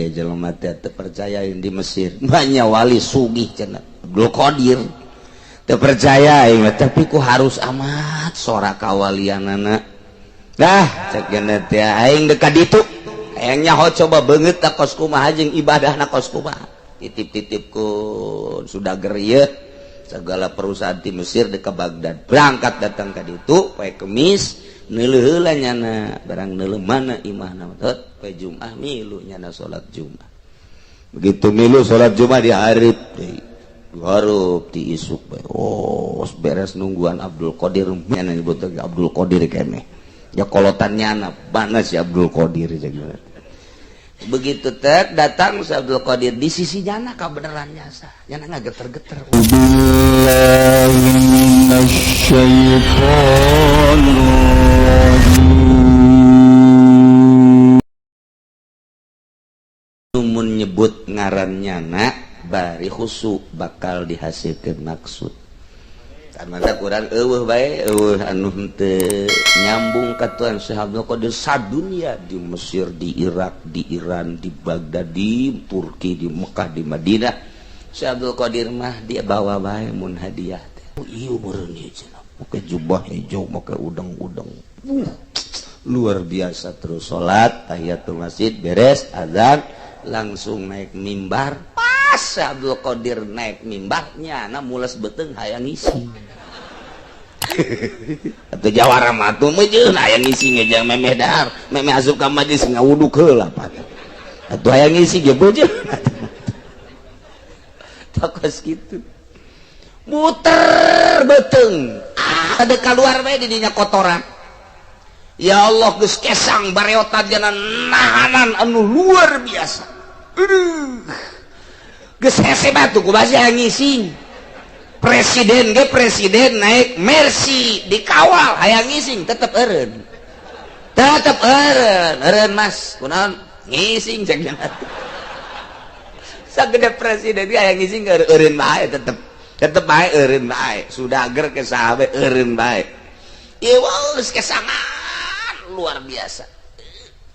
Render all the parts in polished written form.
Aya jelema teh teu percaya di Mesir banyak wali sugih cenah, Abdul Qadir, teu percaya aing mah, tapi ku harus amat sora kawalianana. Dah, cek cenah teh, aing deuk ka ditu, hayang nyaho coba beungeut ta kos kumaha jeung ibadahna kos kumaha. Titip-titipkeun sudah ieu segala perusahaan di Mesir dek ke Baghdad, berangkat datang ka ditu poe Kemis, neuleuh heula nyana barang neuleuh mana imahna. Tot poe Jumat milu nyana salat Jumat. Begitu milu salat Jumat, dihareup deui, dihareup ti isuk bae. Oh, beres nungguan Abdul Qadir, nyana nyebut lagi Abdul Qadir keneh ya, kolotan nyana mana si Abdul Qadir cek. Begitu tek datang si Abdul Qadir di sisi nyana, kabeneran nyasa nyana ngageter-geter. بالله من الشيطان الرجيم. Mun nyebut ngaran nyana bari khusyuk bakal dihasilkan maksud. Karena kurang eueuh bae, eueuh anu henteu nyambung ka Tuhan. Syekh Abdul Qadir sadunya, di Mesir, di Irak, di Iran, di Baghdad, di Turki, di Mekah, di Madinah, Syekh Abdul Qadir mah dia bawa bae mun hadiah teh. Oh, ieu meureun ieu cenah, make jubah hijau, make udeng-udeng, luar biasa. Terus salat tahiyatul masjid, beres azan, langsung naik mimbar. Pas Syekh Abdul Qadir naik mimbar, nyana mules beuteung hayang ngisi. Atau jawara mah atuh meujeun hayang ngisi ngejang memeh dahar, memeh asup ka majlis ngawuduk heula. Atuh hayang ngisi ge beujeun tokos kitu, muter beuteung ada keluar bae di dinya kotoran. Ya Allah, geus kesang bareotan jana nahanan anu luar biasa. Aduh, geus hese batu ku basi ngising. Presiden ge, presiden naik Mercy dikawal, hayang ngising tetep eureun, tetep eureun. Eureun, Mas, kunaon ngising cek cenah. Sagede presiden ge hayang ngising eureun bae, tetep tetep bae eureun bae. Sudah ger ke sahabat eureun bae. Ieu geus kesangan luar biasa.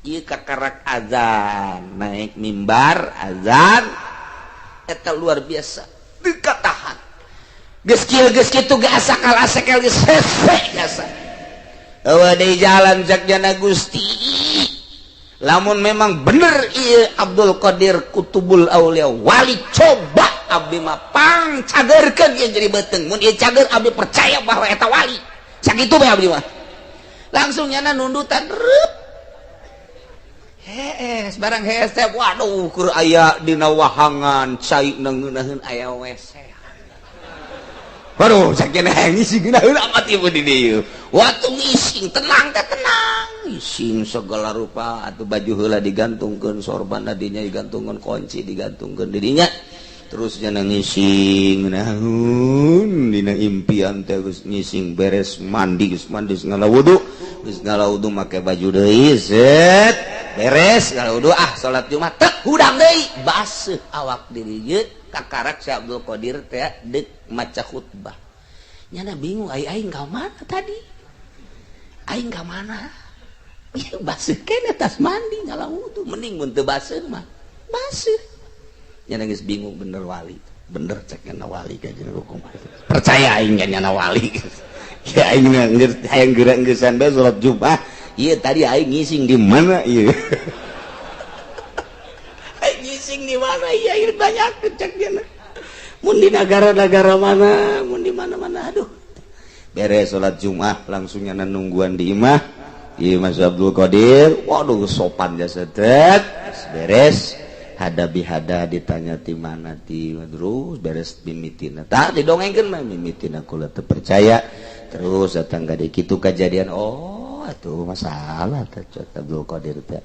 Ieu kakarak azan, naik mimbar azan, eta luar biasa teu katahan. Geus kieu, geus kitu ge asakal asekal geus hese jasa. Eueuh deui jalan cek jana. Gusti, lamun memang bener ieu Abdul Qadir Kutubul Aulia wali, coba abdi mah pang cagerkeun ieu jadi beuteung. Mun ieu cager, abdi percaya bahwa eta wali. Sakitu bae abdi mah. Langsung nyana nundutan reup, hees barang hees teh. Waduh, keur aya dina wahangan cai ngeunaheun, aya WC. Waduh, sakieu hayang ngising ngeunaheun amat ieu di dieu. Waktu ngising tenang teh, tenang ngising segala rupa. Atuh baju heula digantungkeun, sorban dinya digantungkeun, kunci digantungkeun di dinya. Terus nyana ngising ngeunaheun dina impian teh. Geus ngising beres, mandi. Geus mandi, geus ngala wudu. Geus ngala wudu, make baju deui, set beres ngala wudu, ah, salat Jumat tek hudang deui, baseuh awak diri. Ieu kakarak si Abdul Qadir teh deuk maca khutbah, nyana bingung, ai aing ka mana tadi, aing ka mana? Ieu baseuh keneh tas mandi ngala wudu, mending mun teu baseuh mah. Baseuh, nyana geus bingung. Bener wali, bener cek nyana wali ka jeung hukum, percaya aing ka nyana wali ya. Aing hayang geura geusan bae salat Jumat. Ieu tadi aing ngising di mana ieu? Aing ngising di mana ieu? Ieu banyak cek nyana mun di negara-negara mana, mun di mana-mana. Aduh, beres salat Jumat langsung nyana nungguan di imah. Ieu Mas Abdul Qadir, waduh, sopan jasa. Tet beres hadabi hada, ditanya ti mana ti. Terus beres mimitina tah didongengkeun mah mimitina kula teu percaya. Terus datang ka kitu kejadian. Oh, atuh masalah teh cek Abdul Qadir teh,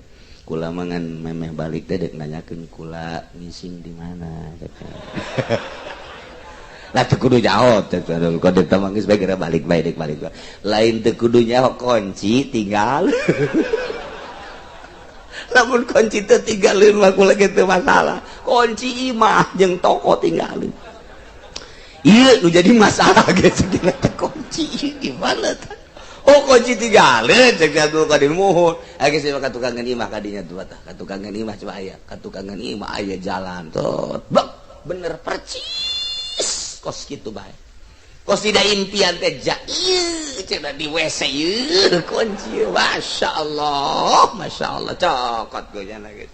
kula mangan memeh balik teh dek nanyakeun kula ngising di mana. Lah, teu kudu jawab teh Abdul Qadir teh, geus bae geura balik bae, dek balik. Lain teu kudu nyaho, kunci tinggal. Lamun kunci teu tinggalin mah kula ge teu masalah. Kunci imah jeung toko tinggalin, ieu nu jadi masalah ge. Segala teh kunci gimana teh? Oh kunci tinggalin cek Abdul Qadir muhun. Aya geus ka tukangan imah kadinya tuh tah. Ka tukangan imah coba aya. Ka tukangan imah aya jalan tuh. Bek bener percis kos kitu bae. Kos tidak impian teh ja ieu cenah di WC ieu kunci. Masya Allah, Masya Allah cokot goyana geus.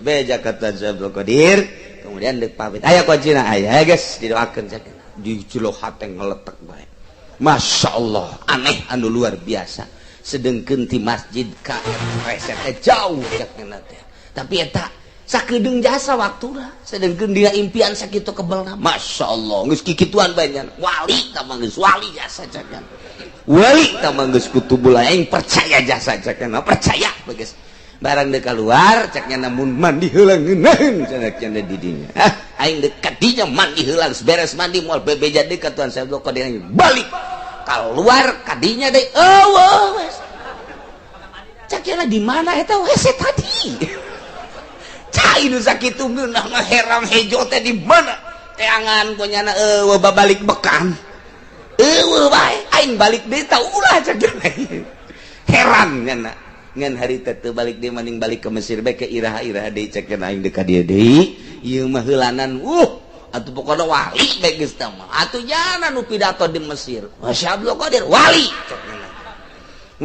Beja kata Abdul Qadir, kemudian deuk pamit. Aya kuncina aya geus didoakeun cek. Di jelo hate ngeletek bae. Masya Allah, aneh anu luar biasa. Sedengkeun ti masjid ka WC teh jauh cek teh. Tapi eta sakedeung jasa waktuna, sedengkeun dina impian sakitu kebelna. Masya Allah, geus kikituan bae nya. Wali tah mah geus wali jasa cek. Wali tah mah geus kutubul aing percaya jasa cek. Percaya geus. Barang deuk keluar cek nya namun mandi heula ngeunaheun cenah cenah di dinya. Ah, aing deuk ka dinya mandi heula beres mandi moal bebeja deui ka Tuan Syekh Abdul Qadir balik. Keluar kadinya deui eueuh wes. Cek nya di mana eta WC tadi? Cai nu sakitu ngeunah mah herang hejo teh di mana? Teangan ku nyana eueuh babalik bekam. Eueuh bae aing balik deui tah ulah cek nya. Heran nyana. Ngan hari teh teu balik deui maning balik ke Mesir bae ke iraha-iraha deui cek nya aing deuk ka dieu deui. Ieu mah heulanan atuh pokona wali bae geus teh mah. Atuh nyana nu pidato di Mesir. Masya Abdul Qadir wali cek nya.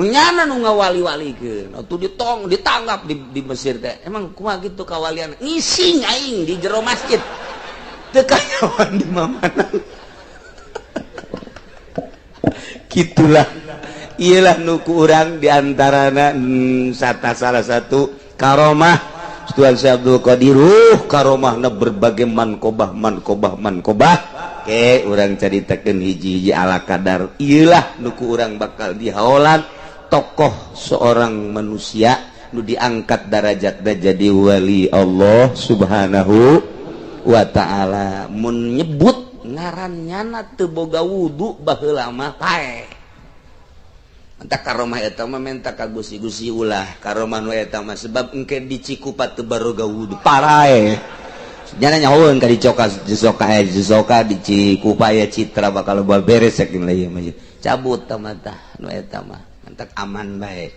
Nyana nu ngawali-walikeun. Atuh ditong ditanggap di Mesir teh. Emang kumaha kitu kawalian? Ngising aing di jero masjid. Teu kanyawan di mamana. Kitulah. Iyalah nu ku urang diantarana salah satu karomah Tuan Syekh Abdul Qadir. Karomahna berbagai mankobah mankobah mankobah. Ke urang caritakeun hiji-hiji ala kadar. Iyalah nu ku urang bakal dihaolan tokoh seorang manusia nu diangkat darajatna jadi wali Allah Subhanahu wa taala. Mun nyebut ngaran nyana teu boga wudu baheula mah paeh. Entah karomah eta mah menta ka gusi-gusi ulah karomah nu eta mah sebab engke di Cikupa teu baroga wudu parae. Nyana nyahoeun ka dicoka disoka disoka di Cikupa ya citra bakal beres saking ieu mah. Cabut tah mah tah nu eta mah entak aman bae.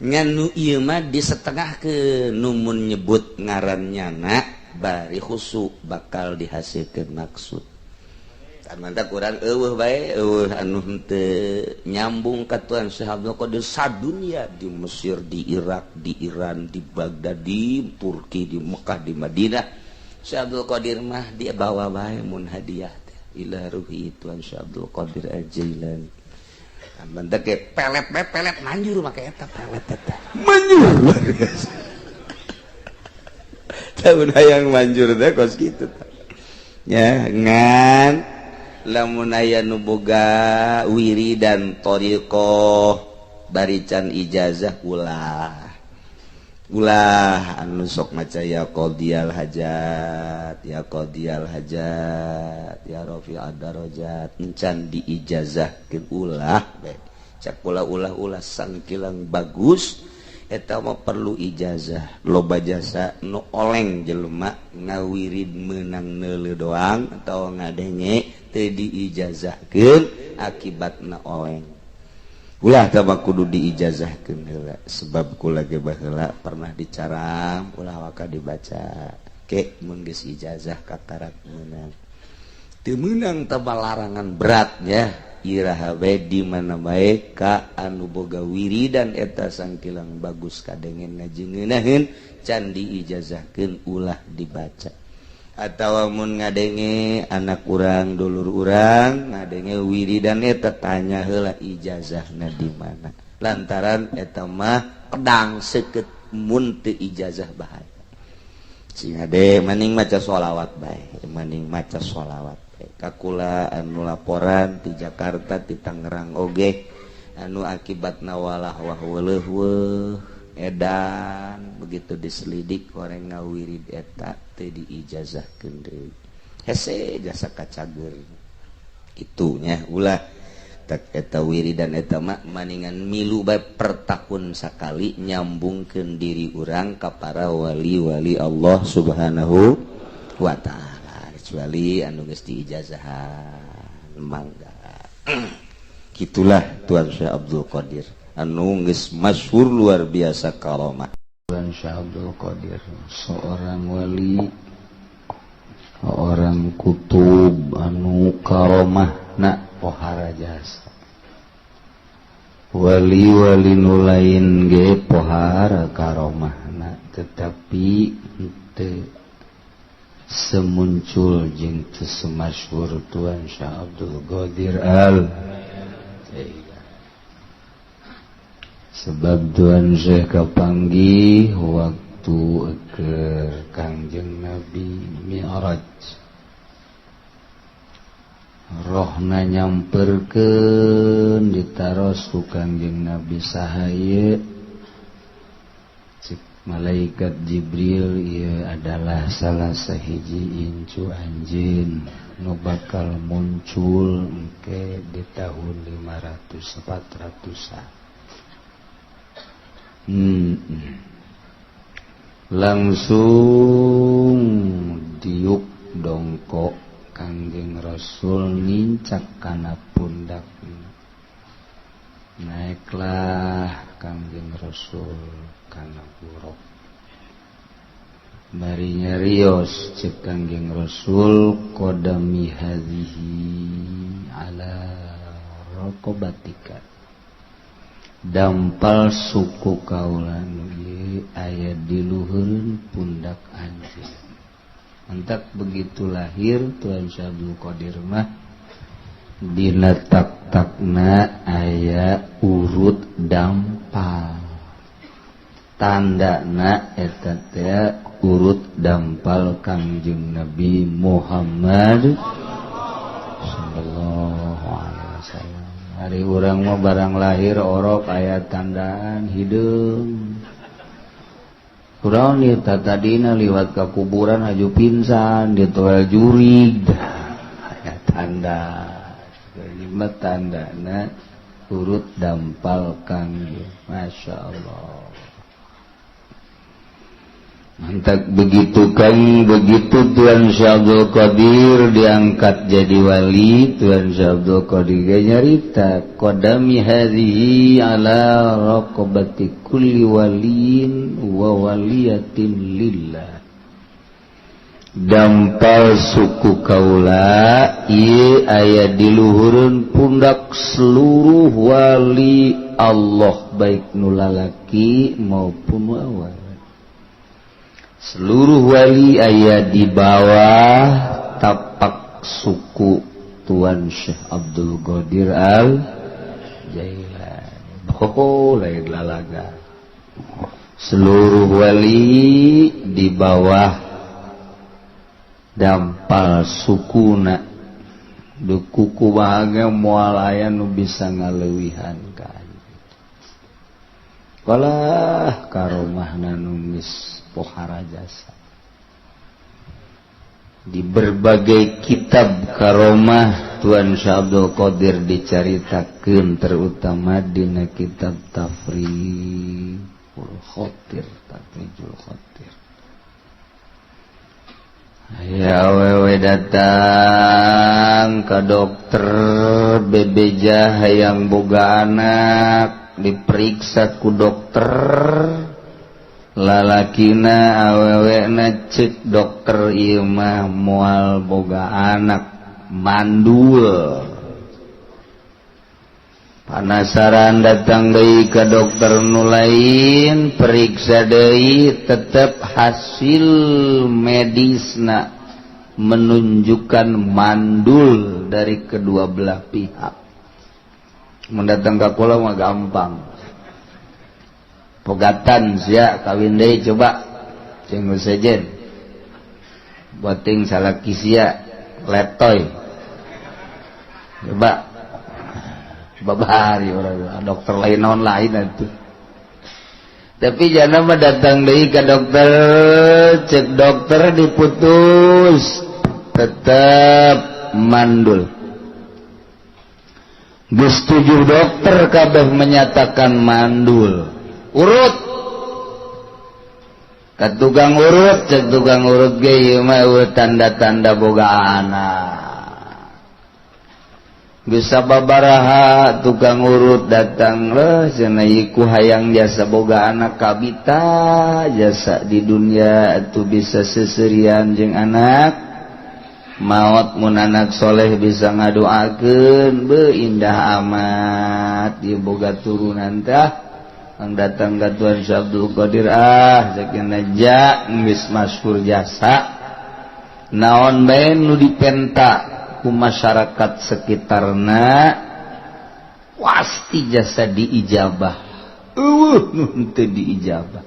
Ngan nu ieu mah disetengahkeun nu mun nyebut ngaran nyana bari khusu bakal dihasilkeun maksud. Mantap kurang eueuh bae eueuh anu henteu nyambung ka Tuan Syekh Abdul Qadir sadunya di Mesir, di Irak, di Iran, di Baghdad, di Turki, di Mekah, di Madinah. Syekh Abdul Qadir mah dibawa bae mun hadiah teh ila ruhi Tuan Syekh Abdul Qadir Al-Jailani. Mantap ge pelet bae pelet manjur make eta pelet eta. Manjur luar biasa. Tahun hayang manjur teh kos kitu tah. Ya ngan lamun aya nu boga wiridan thariqah barican ijazah ulah ulah anu sok maca ya qadiyal hajat ya qadiyal hajat ya rafi'ad darajat encan diijazahkeun ulah bae cak ulah ulah ulah sangkilang bagus eta mah perlu ijazah loba jasa nu oleng jelema ngawirid meunang neuleuh doang atau ngadenge teu diijazahkeun akibatna oleng. Ulah tah mah kudu diijazahkeun heula sebab kula ge baheula pernah dicaram ulah waka dibaca ke mun geus ijazah kakarak meunang. Teu meunang tah larangan berat nya. Iraha bae di mana bae ka anu boga wiridan eta sangkilang bagus kadengen ngajengeunaheun can diijazahkeun ulah dibaca. Atawa mun ngadenge anak urang dulur urang ngadenge wiridan eta tanya heula ijazahna di mana. Lantaran eta mah pedang seukeut mun teu ijazah bahaya. Sing ade maning maca sholawat bae, maning maca sholawat. Kakula anu laporan di Jakarta di Tangerang oge anu akibatna walah wah weuleuh weuh edan begitu diselidik orang ngawirid eta teu diijazahkeun deui hese jasa kacager kitu nya ulah tak eta wiridan eta mah maningan milu bae per tahun sakali nyambungkeun diri urang ka para wali-wali Allah Subhanahu wa ta'ala. Kecuali anu geus diijazahan mangga. Gitulah Tuan Syekh Abdul Qadir anu geus masyhur luar biasa karomah. Tuan Syekh Abdul Qadir seorang wali, orang kutub anu karomahna pohara jasa. Wali-wali nu lain ge pohara karomahna, tetapi teu semuncul jeung teu semasyhur Tuan Syekh Abdul Qadir Al Jailani. Sebab Tuan Syekh kapanggih waktu keur Kangjeng Nabi Mi'raj, rohna nyamperkeun ditaros ku Kangjeng Nabi saha ieu? Cek malaikat Jibril, ieu adalah salah sahiji incu anjeun nu bakal muncul engke di tahun 500 400-an. Langsung diuk dongkok Kangjeng Rasul nincak kana pundak. Naiklah Kangjeng Rasul kana buruk. Bari nyarios cek Kangjeng Rasul, qadami hadhihi ala raqabatika. Dampal suku kaula nu ieu aya di luhureun pundak anjeun. Entak begitu lahir Tuan Syekh Abdul Qadir mah dina tak-takna aya urut dampal. Tandana eta teh urut dampal Kangjeng Nabi Muhammad sallallahu alaihi wasallam. Hari urang mah barang lahir orok aya tandaan hideung. Kurang nih tadina liwat ke kuburan aju pingsan ditoel jurig aya tanda. Lima tandana urut dampal Kangjeng. Masya Allah. Mantap begitu kan, begitu Tuan Syekh Abdul Qadir diangkat jadi wali, Tuan Syekh Abdul Qadir nyarita qadami hadhihi ala raqabati kulli waliyin wa waliyatin lillah. Dampal suku kaula ieu aya di luhureun pundak seluruh wali Allah, baik nu lalaki maupun awewe. Seluruh wali aya di bawah tapak suku Tuan Syekh Abdul Qadir Al Jailani. Oh, lain lalaga. Seluruh wali di bawah dampal sukuna. Dukuku bahagia moal aya nu bisa ngaleuwihan ka. Kalah karomahna nu geus pohara jasa. Di berbagai kitab karomah Tuan Syekh Abdul Qadir dicaritakeun, terutama dina kitab Tafrijul Khatir, Tafrijul Khatir. Ya awewe datang ke dokter bebeja hayang boga anak, diperiksa ku dokter lalakina awewena, cek dokter ieu mah moal boga anak, mandul. Panasaran datang deui ka dokter nu lain, periksa deui, tetep hasil medisna menunjukkan mandul dari kedua belah pihak. Mendatang ka kula mah gampang. Pegatan sia kawin deui coba cing sejen. Boting salaki sia letoy. Coba babari orang dokter lain naon lain atuh. Tapi jana mah datang deui ka dokter, cek dokter diputus tetep mandul. Geus 7 dokter kabeh menyatakan mandul. Urut ka tukang urut, cek tukang urut ge ieu mah tanda-tanda boga anak. Geus sababaraha tukang urut datang leh cenah ku hayang jasa boga anak kabita jasa di dunia atuh bisa seserian jeung anak maot mun anak soleh bisa ngadoakeun beuh indah amat ieu boga turunan tah ang datang ka Tuan Syekh Abdul Qadir ah sakieu ja geus masyhur jasa naon bae nu dipenta ku masyarakat sekitarna pasti jasa diijabah. Eueuh nu henteu diijabah.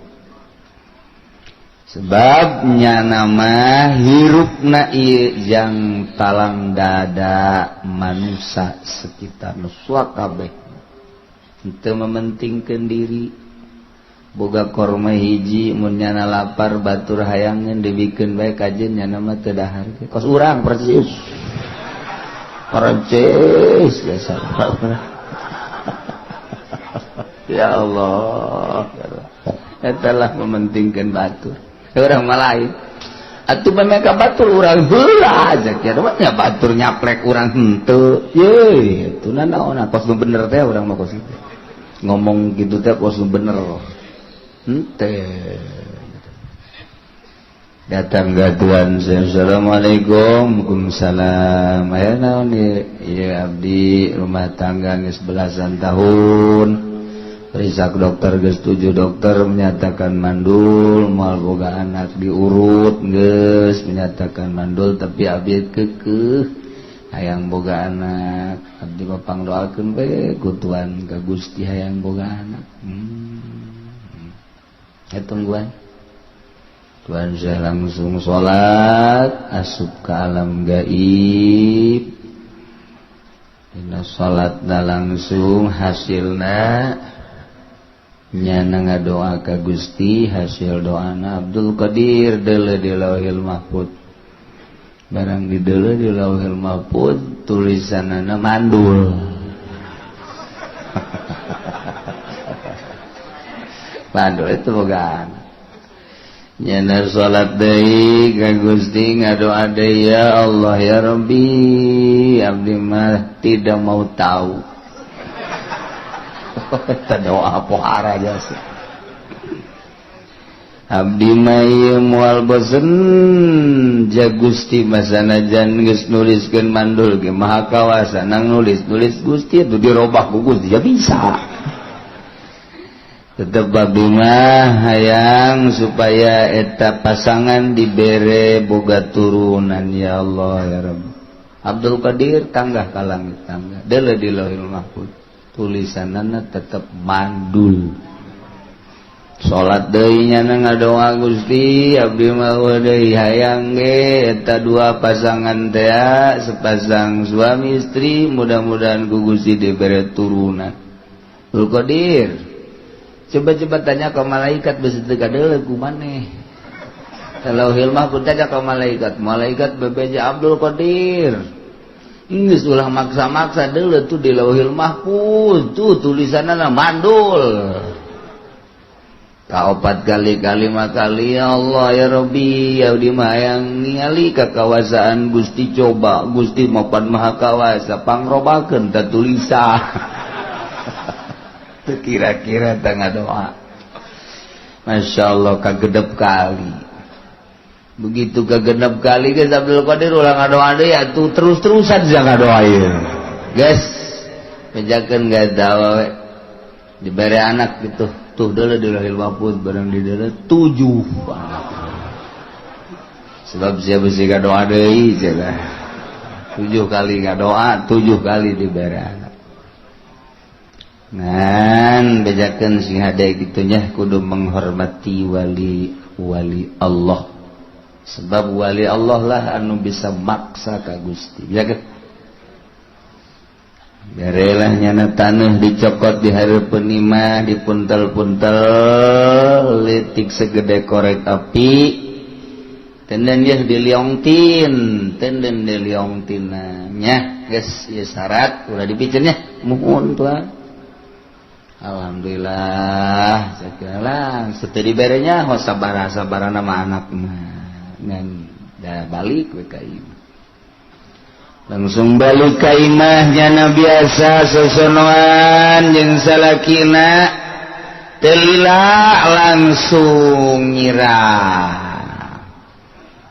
Sebabnya nama hirupna ieu jang talang dada manusia sekitar nu kabeh. Henteu mementingkeun diri. Boga korma hiji mun nyana lapar batur hayangeun dibikeun bae kajeun nyana mah teu dahar. Kos urang persis. Percis biasa. Ya Allah, etalah mementingkan batur. Orang malain. Atuh mereka batur urang heula aja kieu nya batur nyaplek urang henteu. Ye, itu naon kos nu bener teh urang mah kos kitu. Ngomong kitu teh kos nu bener. Henteu. Datang ke Tuhan, assalamualaikum, waalaikumsalam. Aya naon ieu? Ieu abdi rumah tangga geus belasan tahun. Periksa dokter geus 7 dokter menyatakan mandul, moal boga anak diurut geus menyatakan mandul tapi abdi keukeuh hayang boga anak. Abdi mah pangdoakeun we ku Tuhan ka Gusti hayang boga anak. Eta tungguan. Tuhan saya langsung sholat asup ke alam gaib. Dina sholatna langsung hasilna nyana ngadoa ka Gusti, hasil doana Abdul Qadir deuleu di Lauhil Mahfud. Barang di deuleu di Lauhil Mahfud tulisanana mandul. Mandul itu boga. Nyana salat deui ka Gusti ngadoa deui ya Allah ya Rabbi abdi mah tidak mau tahu. Eta doa pohara jasa. Abdi mah ieu moal bosen ja Gusti masanajan geus nuliskeun mandul ge maha kawasa nang nulis-nulis Gusti itu dirobah ku Gusti ya bisa. Tetep abdi mah hayang supaya eta pasangan dibere boga turunan ya Allah ya Rabb. Abdul Qadir tanggah ka langit tangga deuleu di Lauhil Mahfuz tulisanana tetep mandul. Salat deui nyana ngadoa Gusti abdi mah deui hayang ge eta dua pasangan teh sepasang suami istri mudah-mudahan ku Gusti dibere turunan. Abdul Qadir coba-coba tanya ke malaikat besi teu kadeuleu ku maneh. Lauhil Mahfuz tanya ke malaikat, malaikat bebeja Abdul Qadir. Geus ulah maksa-maksa deuleu tuh di Lauhil Mahfuz tuh tulisanna mandul. Kaopat kali kalima kali ya Allah ya Rabbi ya di mah hayang ningali kakawasaan Gusti coba Gusti mapan maha kawasa pangrobakeun ta tulisan. Kira-kira tengah doa. Masya Allah kagedep kali. Begitu kagenep kali guys Abdul Qadir ulang ngadoa deui atuh terus-terusan jangan ngadoa ieu. Guys, bejakeun geus dawa we. Dibere anak gitu. Tuh deuleu di Lauhil Mahfuz barang di deuleu 7 anak. Sebab sia besi ngadoa deui cenah. 7 kali ngadoa, 7 kali dibere anak. Ngan bejakeun sing hade kitu nya kudu menghormati wali-wali Allah. Sebab wali Allah lah anu bisa maksa ka Gusti. Bejakeun. Berelah nyana taneuh dicokot di hareupeun imah dipuntel-puntel leutik segede korek api. Tenden yeuh diliongtin, tenden diliongtina nya geus ieu syarat ulah dipiceun nya muhun tuan. Alhamdulillah segala setelah diberenya ho sabar-sabarana mah anak mah ngan da balik we ka ieu. Langsung balik ka imah nyana biasa sosonoan jeung salakina teu lila langsung nyirah.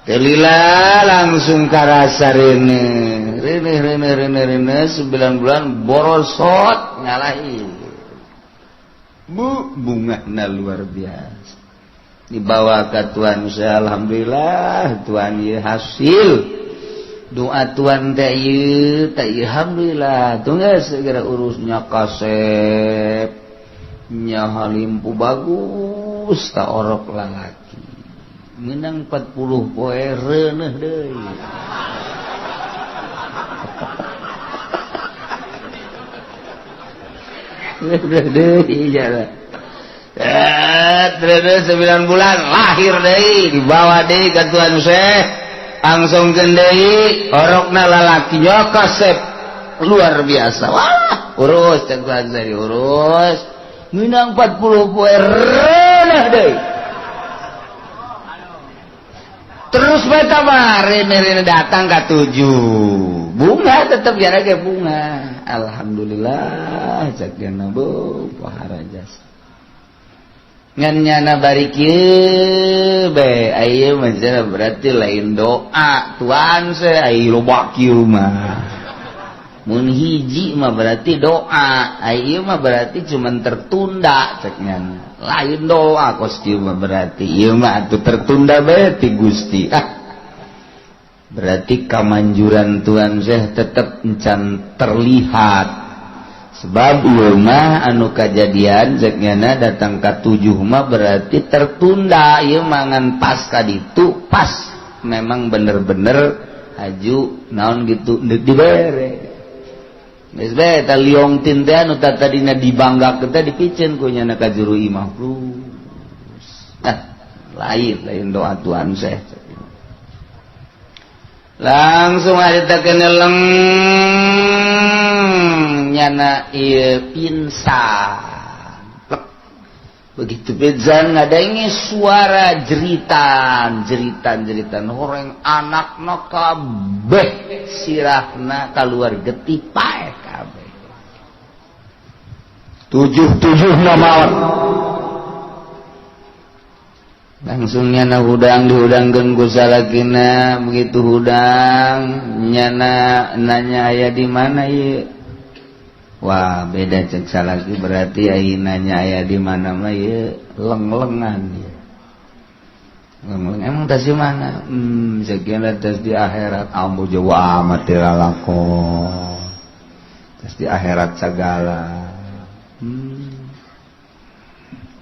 Teu lila langsung karasa reuneuh. Reuneuh reuneuh reuneuh reuneuh 9 bulan borosot ngalahi. Bu bungana luar biasa. Dibawa ka Tuan saya alhamdulillah Tuan ieu hasil doa Tuan teh ieu teh alhamdulillah tunggu segera urusnya kasep nya halimpu bagus ta orok lalaki menang 40 poe reuneuh deui. Reuneuh deui jalan. Terus 9 bulan lahir deui dibawa deui ka Tuan Syekh langsung deui orokna lalaki nya kasep luar biasa. Wah urus cek Tuan Syekh urus minang 40 poe reuneuh deui. Terus bae tambah rene datang ka 7 bunga tetep jara ge bunga alhamdulillah cek dina bu pohara jasa ngan nyana bari kieu bae ayeuna mah berarti lain doa Tuan se ai loba kieu mah mun hiji mah berarti doa ayeuna mah berarti cuman tertunda cek nyana lain doa kos kieu mah berarti ieu mah atuh tertunda bae ti Gusti. Ah berarti kamanjuran Tuan Syekh tetep encan terlihat sebab ieu mah anu kajadian cek nyana datang ka 7 mah berarti tertunda ieu mah ngan pas ka ditu pas memang bener-bener haju naon gitu deuk dibere geus bae ta liong tin teh anu tadina dibanggakeun teh dipiceun ku nyana ka juru imah plus. Ah lain lain doa Tuhan Syekh langsung harita keneleng nyana ieu pingsan. Begitu pingsan ngadangi suara jeritan jeritan jeritan horeng anakna kabeh sirahna kaluar getih paeh kabeh 7-7 maot. Langsung nyana hudang dihudangkeun ku salakina begitu hudang nyana nanya aya di mana ieu. Wah beda cek salaki berarti ai nanya aya di mana mah ieu leng-lengan ieu. Leng-leng emang tas di mana? Sekian tas di akhirat ambu jauh amat teu lalakon. Tas di akhirat sagala.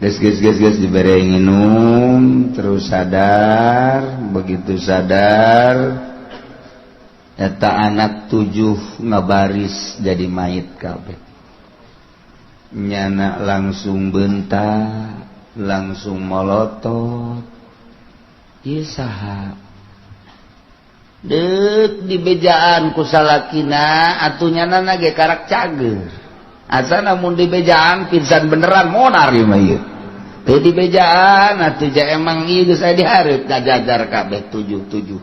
Geus geus geus geus dibere nginum terus sadar, begitu sadar eta anak 7 ngabaris jadi mayit kabeh. Nyana langsung bentak, langsung molotot. Ieu saha? Deuk dibejaan ku salakina atuh nyana ge karak cager. Asa namun dibejaan pingsan beneran monar ieu mah ieu. Teu dibejaan atuh ja emang ieu geus aya dihareup kajajar kabeh 7-7.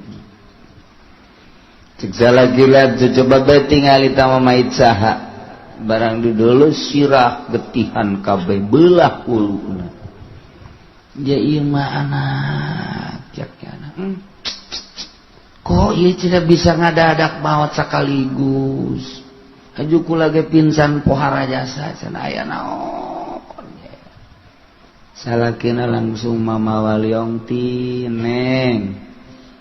Cek salakina coba bae tingali tama mayit saha. Barang didulu sirah getihan kabeh belah huluna. Ja ieu mah anak cek anak. Kok ieu tidak bisa ngadadak maot sekaligus. Haju kula ge pingsan pohara jasa cenah aya naon. Salakina langsung mamawa liong ti neng.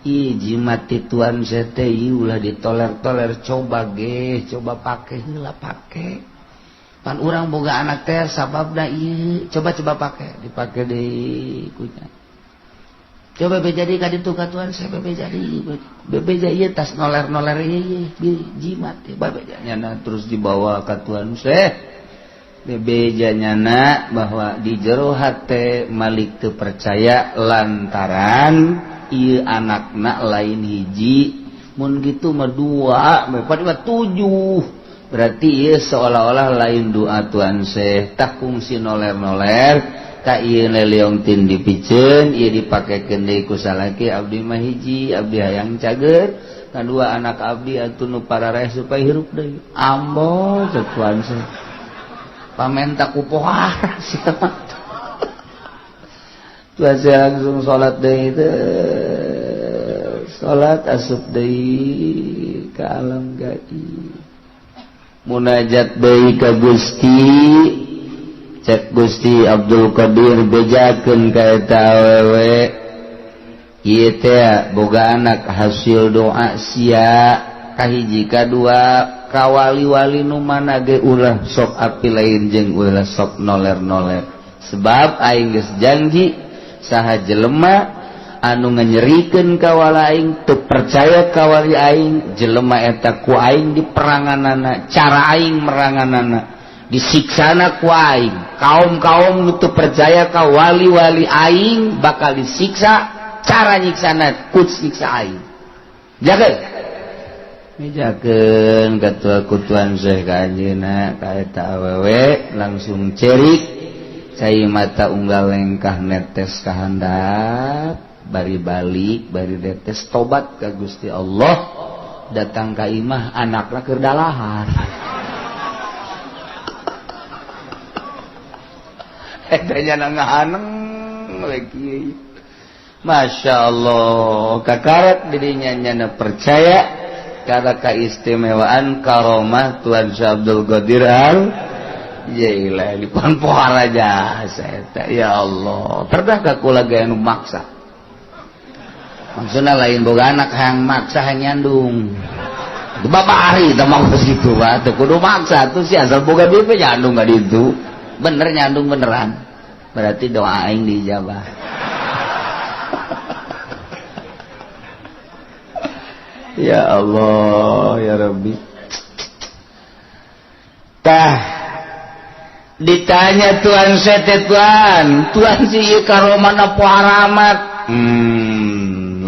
Ih jimat ti Tuan sete ieu ulah ditoler-toler coba ge coba pake heula pake. Pan urang boga anak teh sababna ieu coba-coba pake dipake deui kunya. Coba be jadi ka ditu ka Tuan saya be jadi bebeja ieu tas noler-noler ieu jimat teh babe nyana terus dibawa ka Tuan Syekh. Bebeja nyana bahwa di jero hate Malik teu percaya lantaran ieu anakna lain hiji mun kitu mah 2 4 7 berarti ieu seolah-olah lain doa Tuan Syekh tak kungsi noler-noler. Eta ieu leleongtin dipiceun ieu dipakekeun deui ku salaki abdi mah hiji abdi hayang cager kadua anak abdi atuh nu parareh supaya hirup deui. Ambo cek Tuan Syekh. Pamenta ku pohara sia mah. Tuan Syekh langsung salat deui teh. Salat asup deui ka alam gaib. Munajat deui ka Gusti. Cek Gusti Abdul Qadir bejakeun ka eta awewe ieu teh boga anak hasil doa sia kahiji kadua ka wali-wali nu mana ge ulah sok api lain jeung ulah sok noler-noler sebab aing geus janji saha jelema anu nganyerikeun ka wali aing teu percaya ka wali aing jelema eta ku aing diperanganana cara aing meranganana disiksana ku aing kaum-kaum nu teu percaya ka wali-wali aing bakal disiksa cara nyiksana ku siksa aing jaga mijakeun katua ku Tuan Syekh ka anjeunna ka eta awewe langsung cerik cai mata unggal lengkah netes ka handap bari balik bari netes tobat ka Gusti Allah datang ka imah anakna keur dalahar. Etanya ngahaneng lagi. Masya Allah kakarat dirinya nyana percaya karena keistimewaan karomah Tuan Syekh Abdul Qadir Al Jailani pan pohara jasa eta ya Allah pernah ka kula ge anu maksa maksudna lain boga anak hayang maksa hayang nyandung bapak ari teh mah kitu bae teu kudu maksa tuh si asal boga duit nyandung ka ditu. Bener nyandung beneran berarti doa aing diijabah. Ya Allah ya Rabbi. Tah ditanya Tuan Syekh Tuan Tuan si ieu karomah poharamat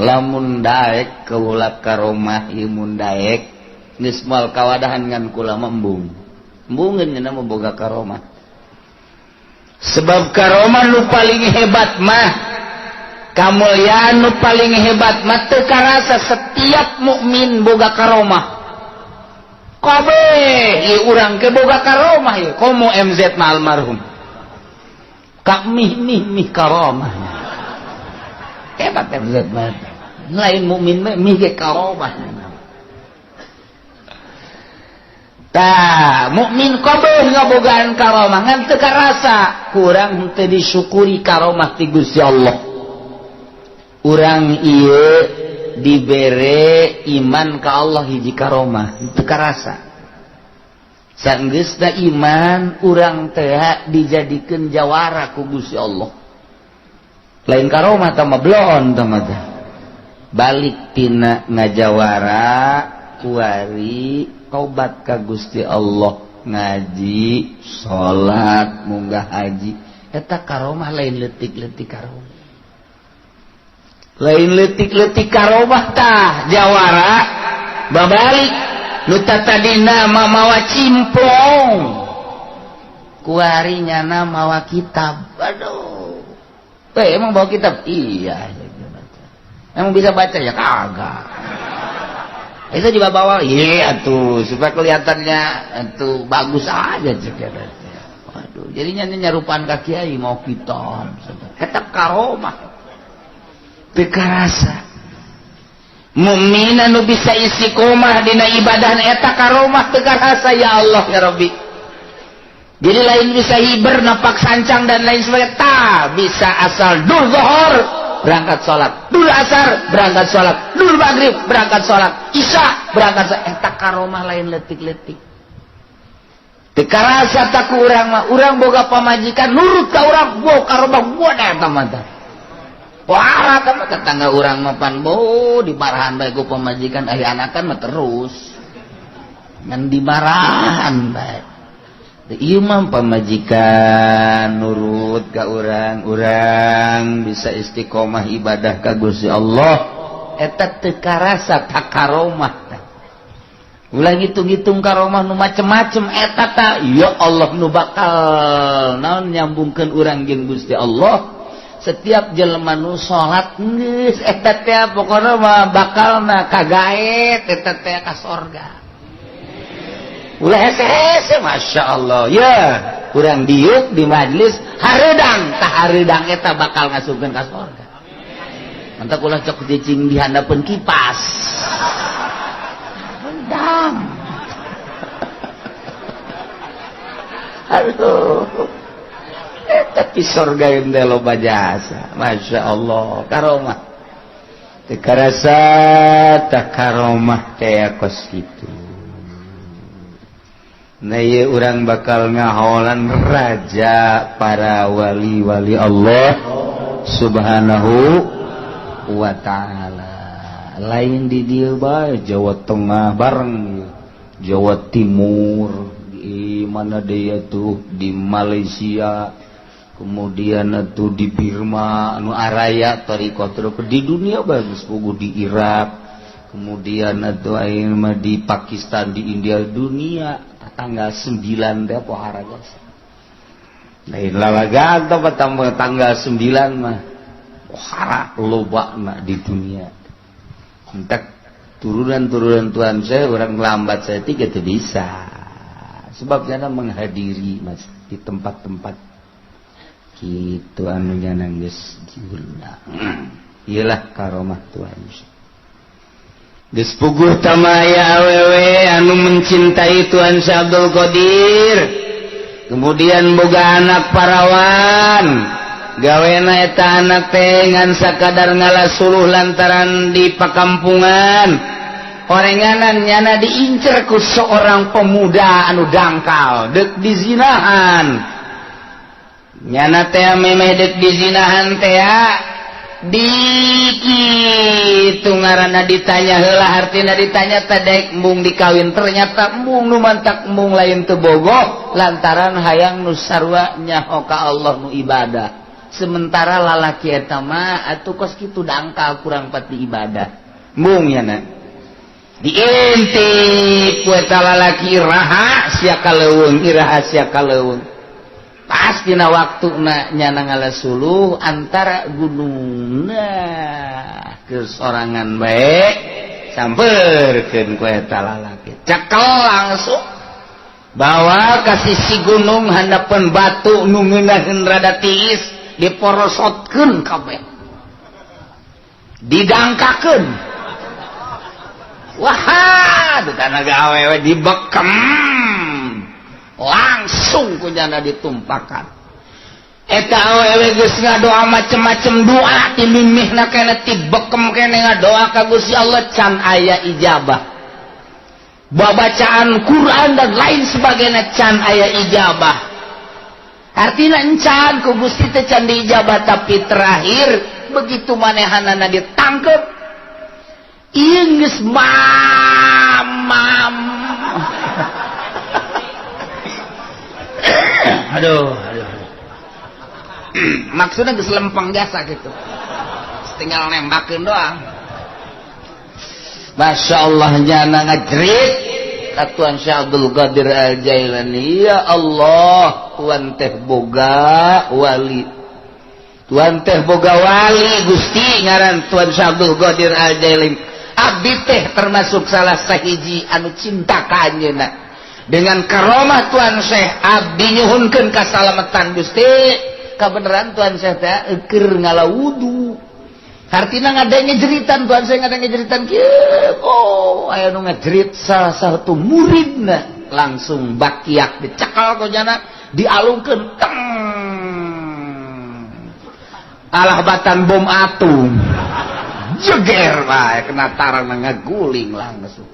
lamun daek kaula karomah ieu mun daek geus moal kawadahan ngan kula mah embung embungeun nya mah boga karomah. Sebab karomah nu paling hebat mah kamulyaan nu paling hebat mah teu karasa setiap mukmin boga karomah. Kabeh ieu urang ke boga karomah ieu komo MZ mah almarhum. Ka mih mih mih karomah. Hebat MZ mah. Lain mukmin mah mih ge karomah. Tah mukmin kabeh ngabogaan karomah ngan teu karasa kurang teu disyukuri karomah ti Gusti Allah. Urang ieu dibere iman ka Allah hiji karomah teu karasa. Sanggeusna iman urang teh dijadikeun jawara ku Gusti Allah. Lain karomah tah mah bloon tah mah teh. Balik tina ngajawara kuari tobat ka Gusti Allah ngaji salat munggah haji eta karomah lain leutik-leutik karomah lain leutik-leutik karomah tah jawara babalik nu tatadina mamawa cimplong kuari nyana mawa kitab. Aduh teh emang bawa kitab iya emang bisa baca ya kagak. Itu juga bawa, iya tuh supaya kelihatannya itu bagus aja cek. Waduh, jadinya nyarupaan ka kiai mau kitab. Eta karomah. Teu karasa. Mukmin anu bisa istiqomah dina ibadah eta karomah teu karasa ya Allah ya Rabbi. Jadi lain bisa hiber napak sancang dan lain sebagainya, tah bisa asal dur zuhur berangkat sholat, dul asar berangkat sholat, dul maghrib berangkat sholat, isya berangkat sholat. Eta karomah lain letik-letik. Teu karasa tak ku urang mah, urang boga pamajikan nurut ka urang, bo karomah gua eta mah tah. Wah, eta mah tetangga urang mah pan bo dimarahan bae ku pamajikan aya anakan mah terus. Ngan dimarahan bae. Ieu mah pamajikan nurut ka urang, urang bisa istiqomah ibadah ka Gusti Allah. Eta teu karasa takaromah teh. Ulah ngitung-ngitung karomah nu macem-macem eta ta ya Allah nu bakal naon nyambungkeun urang jeung Gusti Allah. Setiap jelema nu salat geus eta teh pokona mah bakalna kagaet eta teh ka sorga. Ulah hese-hese, Masya Allah ya, kurang diuk di majlis hareudang, tah hareudang eta bakal ngasupkeun ka sorga. Mantap, ulah cok cicing di handapeun kipas. Hareudang. Aduh. Tapi sorga yang loba jasa, Masya Allah, karomah. Teu karasa tah karomah teh kos kitu. Nah, ieu urang bakal ngaholan raja para wali-wali Allah Subhanahu wa ta'ala. Lain di dieu bae, Jawa Tengah bareng, Jawa Timur, di mana dia tuh, di Malaysia, kemudian tuh di Birma, anu araya thariqah di dunia bagus, puguh di Irak, kemudian atuh ayeuna mah di Pakistan, di India, dunia tanggal 9 teh pohara jasa. Lain lalagan teh tanggal 9 mah pohara lobana di dunia. Entek turunan-turunan Tuhan saya orang lambat saya tiga teu bisa. Sebab jana menghadiri mas di tempat-tempat kitu anu jana geus diundang. Iyalah karomah Tuhan. Geus puguh tamaya awewe anu mencintai Tuhan Syekh Abdul Qadir. Kemudian boga anak parawan. Gawena eta anak teh ngan sakadar ngala suluh lantaran di pakampungan. Orenganan nyana diincer ku seorang pemuda anu dangkal dek dizinahan. Nyana teh memeh dek dizinahan teh dikitu ngaranna ditanya heula, hartina ditanya teh daek embung dikawin, ternyata embung nu mantak embung lain teu bogoh lantaran hayang nu sarua nyaho ka Allah nu ibadah. Sementara lalaki eta mah atuh kos kitu dangkal kurang pati ibadah. Embung nyana diintip ku eta lalaki, iraha sia ka leuweung, iraha sia ka leuweung. Pas dina waktuna nyana ngala suluh antara gunung, nah kesorangan bae samperkeun ku eta lalaki, cekel langsung bawa ka sisi gunung handapeun batu nu ngeunaheun rada tiis, diporosotkeun kabeh, didangkakeun. Wah, kana awewe dibekem langsung kunyana ditumpakan. Eta awewe geus ngadoa macem-macem doa ti mimihna kene ti bekem kene ngadoa ka Gusti Allah can aya ijabah. Babacaan Quran dan lain sebagainya can aya ijabah. Artina encan ku Gusti teh can diijabah, tapi terakhir begitu manehanana ditangkep ieu geus mamam. Aduh, aduh, aduh. Maksudnya geus lempeng jasa gitu. Tinggal nembakeun doang. Masya Allah nyana ngajerit ka Tuan Syekh Abdul Qadir Al-Jailani, ya Allah, Tuan teh boga wali. Tuan teh boga wali Gusti ngaran Tuan Syekh Abdul Qadir Al-Jailani. Abdi teh termasuk salah sahiji anu cinta ka anjeunna. Dengan karomah Tuan Syekh abdi nyuhunkeun kasalamatan Gusti. Kabeneran Tuan Syekh teh keur ngala wudu. Hartina ngadenge jeritan Tuan Syekh, ngadenge jeritan kieu. Oh, aya nu ngajerit salah satu muridna langsung bakiak dicekal ku jana dialungkeun teng. Alah batan bom atom. Jeger bae kena tarang ngaguling langsung.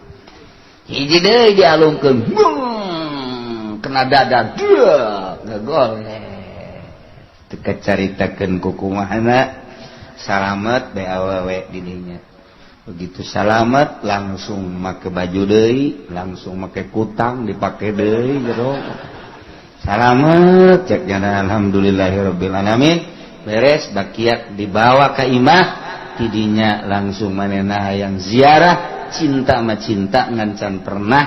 Hiji deui dialungkeun, kena dada, deuh, ngagoleh. Teu kacaritakeun kukumahana salamet bae awewe di dinya. Begitu salamet langsung make baju deui, langsung make kutang dipake deui jero. Salamet cek jana alhamdulillahirabbil alamin. Beres bakiak dibawa ka imah, tidinya langsung manehna hayang ziarah. Cinta mah cinta, ngan can pernah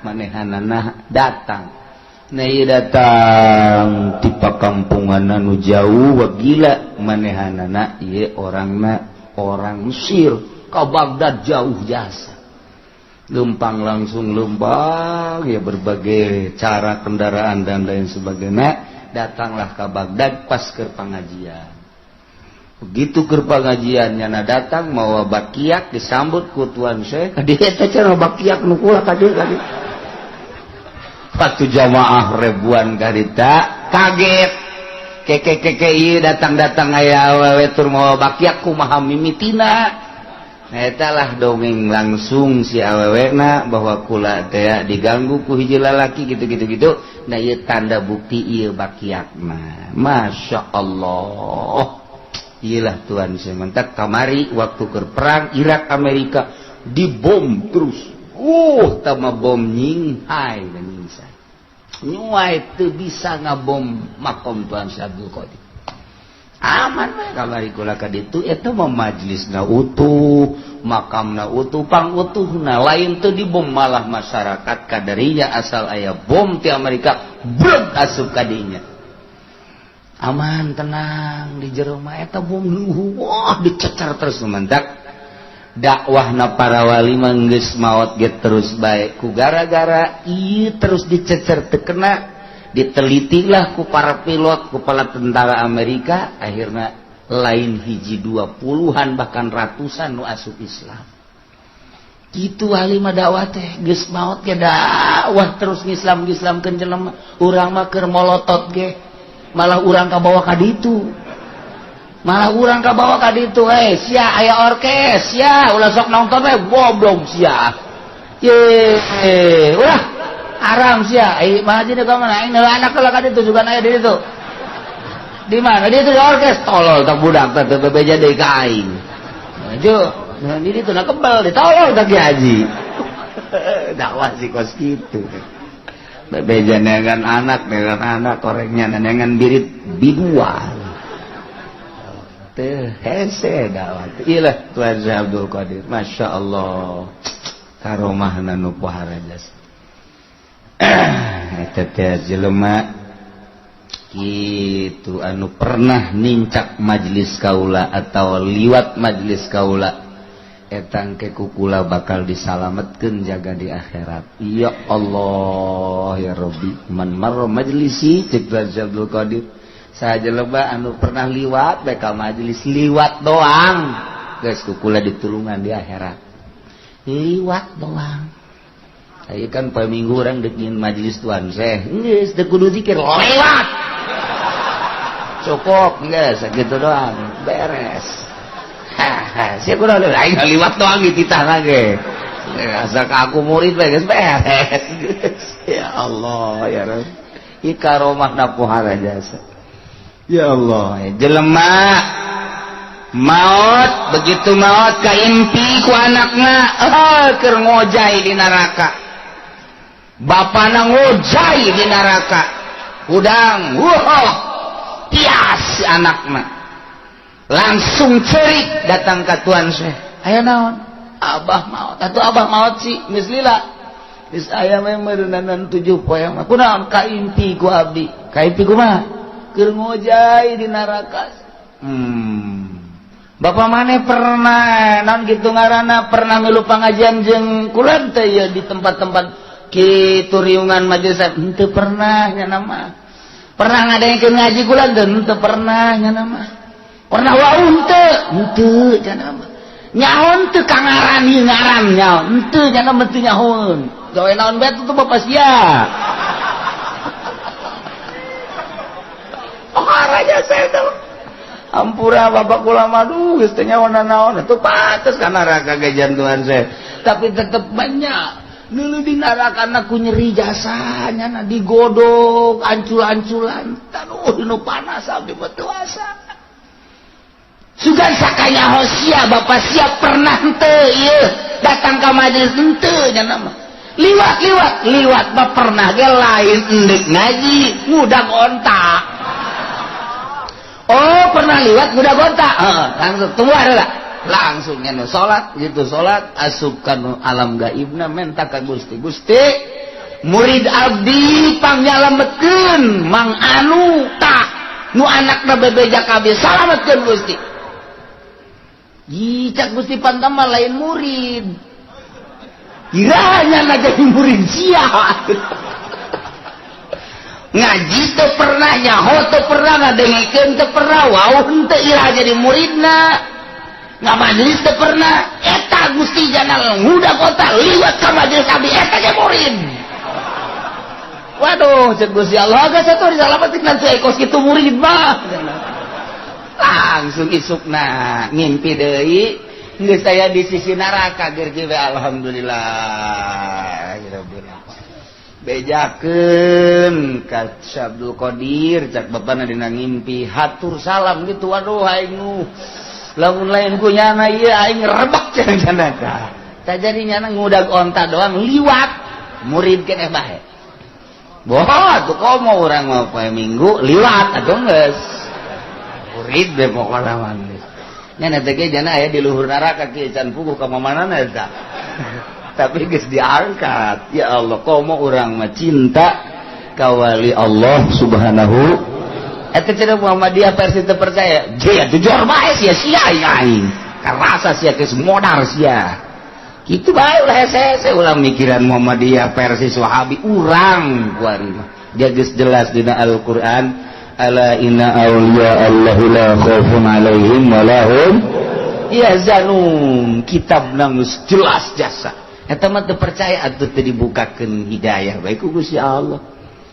manehanana datang. Nah, ieu datang ti pakampungan anu jauh. Wah, gila manehanana ieu orangna orang Mesir ka Baghdad jauh jasa. Lempang langsung lempang ya, berbagai cara kendaraan dan lain sebagainya, datanglah ke Baghdad pas ke pengajian. Begitu ke pengajian, nyana datang mawa bakiak, disambut ku Tuan Syekh. Ka dieu teh cenah bakiak nu kula ka dieu ka dieu. Waktu jamaah ribuan karita kaget, keke keke ieu datang-datang aya awewe tur mawa bakiak, kumaha mimitina? Nah, eta lah dongeng langsung si awewena bahwa kula teh diganggu ku hiji lalaki gitu gitu gitu. Nah, ieu tanda bukti ieu bakiak mah. Masya Allah. Iyalah Tuhan sementak kamari waktu ke perang Irak Amerika dibom terus, tama bom nyinghai dan nyingsai nyuai teu bisa ngabom makom Tuhan Syekh Abdul Qadir. Aman mah kamari kula ka ditu. Eta mah majlisna utuh, makamna utuh, pang utuhna lain teu dibom, malah masyarakat kadarinya asal aya bom ti Amerika breg asup kadinya, aman, tenang di jero mah. Eta bom luhu, wah, dicecar terus. Mantak dakwahna para wali mah geus maot ge terus bae ku gara-gara ieu terus dicecer teu kena. Ditelitilah ku para pilot, kepala tentara Amerika, akhirnya lain hiji dua, puluhan bahkan ratusan nu asup Islam. Gitu wali mah dakwah teh, geus maot ge dakwah terus, ngislam ngislamkeun jelema. Urang mah keur molotot ge malah urang kabawa ka ditu, malah urang kabawa ka ditu. Eh, sia, aya orkes sia, ulah sok nonton we, goblok sia. Ye, ulah haram sia. Eh, mah aja ka mana aing anak lah ka ditu juga aya di ditu. Di mana di itu orkes? Tolol tak budak teh, teu bebeja deui ka aing. Maju nah, di ditu na kebel ditolol tak haji. Dakwah sih kos kitu, bebeja neangan anak, neangan anak korengnya, neangan birit biduan teh hese dakwah. Iyalah Tuhan Syekh Abdul Qadir, Masya Allah, karomahna nu pohara jasa. Eta teh jelema kitu anu pernah nincak majelis kaula atau liwat majelis kaula, etang ke kukula bakal disalametkeun jaga di akhirat. Ya Allah ya Rabbi, man marra majlisi, cek Abdul Qadir, saja lebah anu pernah liwat bae ka majelis, liwat doang geus kukula ditulungan di akhirat. Liwat doang. Aya kan poe Minggu urang deuk majelis Tuan Syekh, geus teu kudu zikir, lewat cukup, geus sakitu doang beres. Haha, sia kudu aing liwat doang dititah lagi. Asa ka aku murid bae geus beres. Ya Allah ya Rabb. Ieu karomahna pohara jasa. Ya Allah, jelema maut, begitu maut kaimpi ku anakna, eh, keur ngojay di neraka. Bapana ngojay di neraka. Hudang, wah, tias anakna. Langsung cerik datang ke Tuan Syekh. Aya naon? Abah maut. Atuh abah maut sih, geus lila. Geus aya mah meureunanan 7 poe mah. Kunaon kaimpi ku abdi? Kaimpi kumaha? Keur ngojay di neraka. Bapak maneh pernah naon gitu ngaranna, pernah milu pengajian jeung kula teh ya di tempat-tempat kitu, riungan majelis? Henteu pernah nya nama. Pernah ngadengkeun ngaji kula teh? Henteu pernah nya nama. Pernah wau henteu? Henteu nya nama. Nyaho teu ka ngaran ieu, ngaran nyaho henteu nya nama? Teu nyahoeun. Gawe naon bae tuh bapak sia? Oh, raja saya tuh. Ampura bapak kula mah, duh, geus teu nyaho naon. Itu pantes ka neraka ge jantuhan saya. Tapi tetep banyak dulu di neraka ku nyeri jasanya na, digodok ancul-anculan, taruh nu panas abdi mah teu asa. Sugan sakanyaho sia, bapak sia pernah henteu ieu datang ka majelis? Henteu nya nama. Liwat, liwat, liwat mah pernah ge, lain endek ngaji, ngudag onta. Oh, pernah liwat ngudag onta. Heeh, langsung tunggu ada lah. Langsung nya salat gitu salat asup ka alam gaibna menta ka Gusti. Gusti murid abdi pangyalametkeun Mang Anu tah nu anakna bebeja kabeh salametkeun Gusti. Cak Gusti Pantama lain murid. Kiranya na jadi murid sia. Ngaji teu pernah, nyaho teu pernah, ngadengekeun teu pernah, wau henteu ira jadi muridna. Ngamajelis teu pernah. Eta Gusti jana ngudag kota liwat ka majelis abdi eta ge murid. Waduh, cek Gusti Allah geus atuh disalametkeun nanti kos kitu murid mah. Langsung isukna ngimpi deui geus aya di sisi neraka ger kieu alhamdulillah rabbil bejakeun ka Abdul Qadir cak bapana dina ngimpi hatur salam gitu waduh aing nu lamun lain ku nyana ieu aing rebek cenah tah tah jadi nyana ngudag onta doang liwat murid keneh bae boh atuh komo urang mah poe Minggu liwat atuh geus murid be pokona mah geus nya teh ge jana aya di luhur neraka kieu can puguh ka mamanana eta tapi geus diangkat ya Allah komo urang mah cinta ka wali Allah subhanahu eta cenah Muhammadiyah versi teu percaya je jujur bae sia sia aing karasa sia geus modar sia kitu bae ulah hese-hese ulah mikiran Muhammadiyah versi Wahabi urang kuari mah dia geus jelas dina Al-Qur'an ala inna awliya Allahi la khaufun alaihim wa lahum yahzanun kitab geus jelas jasa eta mah teu percaya atuh teu dibukakeun hidayah bae ku Gusti Allah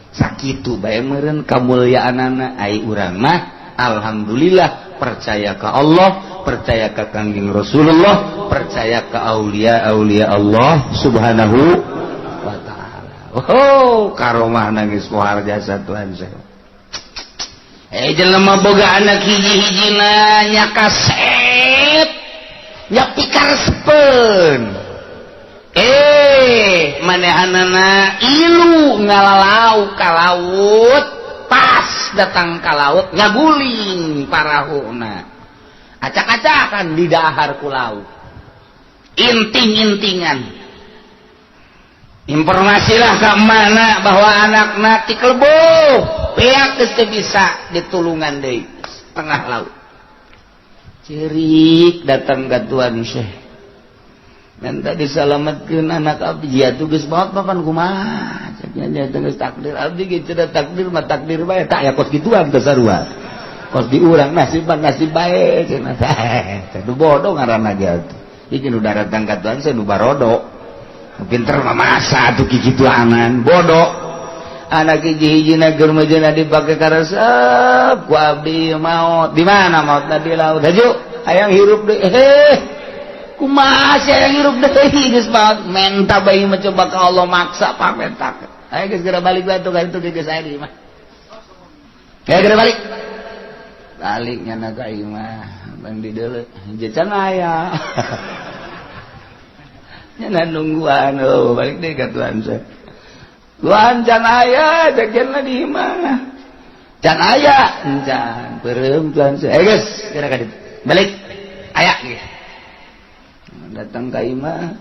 sakitu bae meureun kamulyaanana ai urang mah alhamdulillah percaya ka Allah percaya ka Kangjeng Rasulullah percaya ka aulia aulia Allah subhanahu wa ta'ala. Oh karomah nangis pohar jasa Tuhan saya. Jelema boga anak hiji-hijina nya kasep nya pikaresepeun manehanana ilu ngalalau ka laut pas datang ka laut ngaguling parahuna acak-acakan di dahar ku laut inting-intingan informasilah ke mana bahwa anakna tikelbuh pihak geus teu bisa ditulungan deui tengah laut cerik datang ke Tuan Syekh minta disalametkeun anak abdi ya tuh geus maot papan kumaha cek nya geus takdir abdi gitu da takdir mah takdir bae tak ya kos kituan teh sarua kos di urang nasib nasib bae cenah teh nu bodoh ngaranna ge atuh iki nu datang ka Tuan Syekh nu barodo pinter mah masa atuh kikituanan bodoh anak hiji-hijina keur mejeuna dipake karesep ku abdi maot di mana maotna di laut haju hayang hirup deui kumaha sia hayang hirup deui geus maot menta bae mencoba ka Allah maksa pamentak ayo geus geura balik bae atuh ka ditu geus aya di imah ya geura balik balik nyana ka imah bang di deuleu can aya nyana nungguan oh balik deui ka Tuhan saya Tuhan can aya jajan di imah can aya can peureum Tuhan saya geus geura ka ditu balik aya geus datang ka imah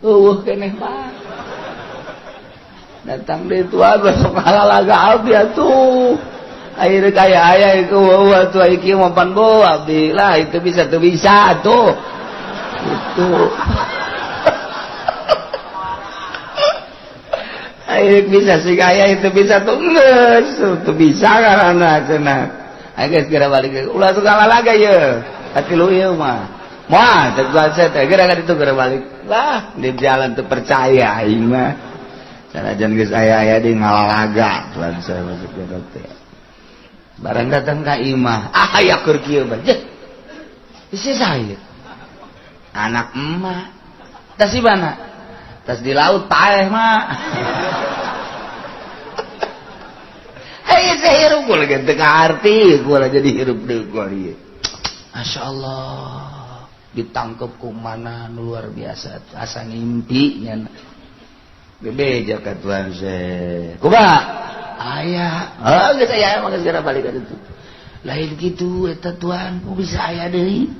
eueuh keneh mah datang deui Tuhan besok halalaga abdi atuh akhirnya kaya aya itu weuh atuh ieu mah pan bo abdi lah itu bisa teu bisa atuh itu ayo bisa sih kaya itu bisa tuh geus teu bisa karana cenah ayo geus geura balik ulah suka lalaga ye hati lu ieu mah moal teh saya teh geura ka ditu geura balik lah di jalan teu percaya aing mah sanajan geus aya-aya di ngalalaga tuan saya masuk ke teh barang datang ka imah ah aya keur kieu bae isi saya anak emak tas di mana tas di laut paeh mah hei saya hirup gue lagi teu ngarti gue lah jadi hirup deui gue ieu Masya Allah ditangkep ku mana luar biasa asa ngimpi nya bebeja ka Tuhan saya kumaha aya oh geus aya mah geus geura balik ka ditu lain kitu eta Tuhan ku bisa aya deui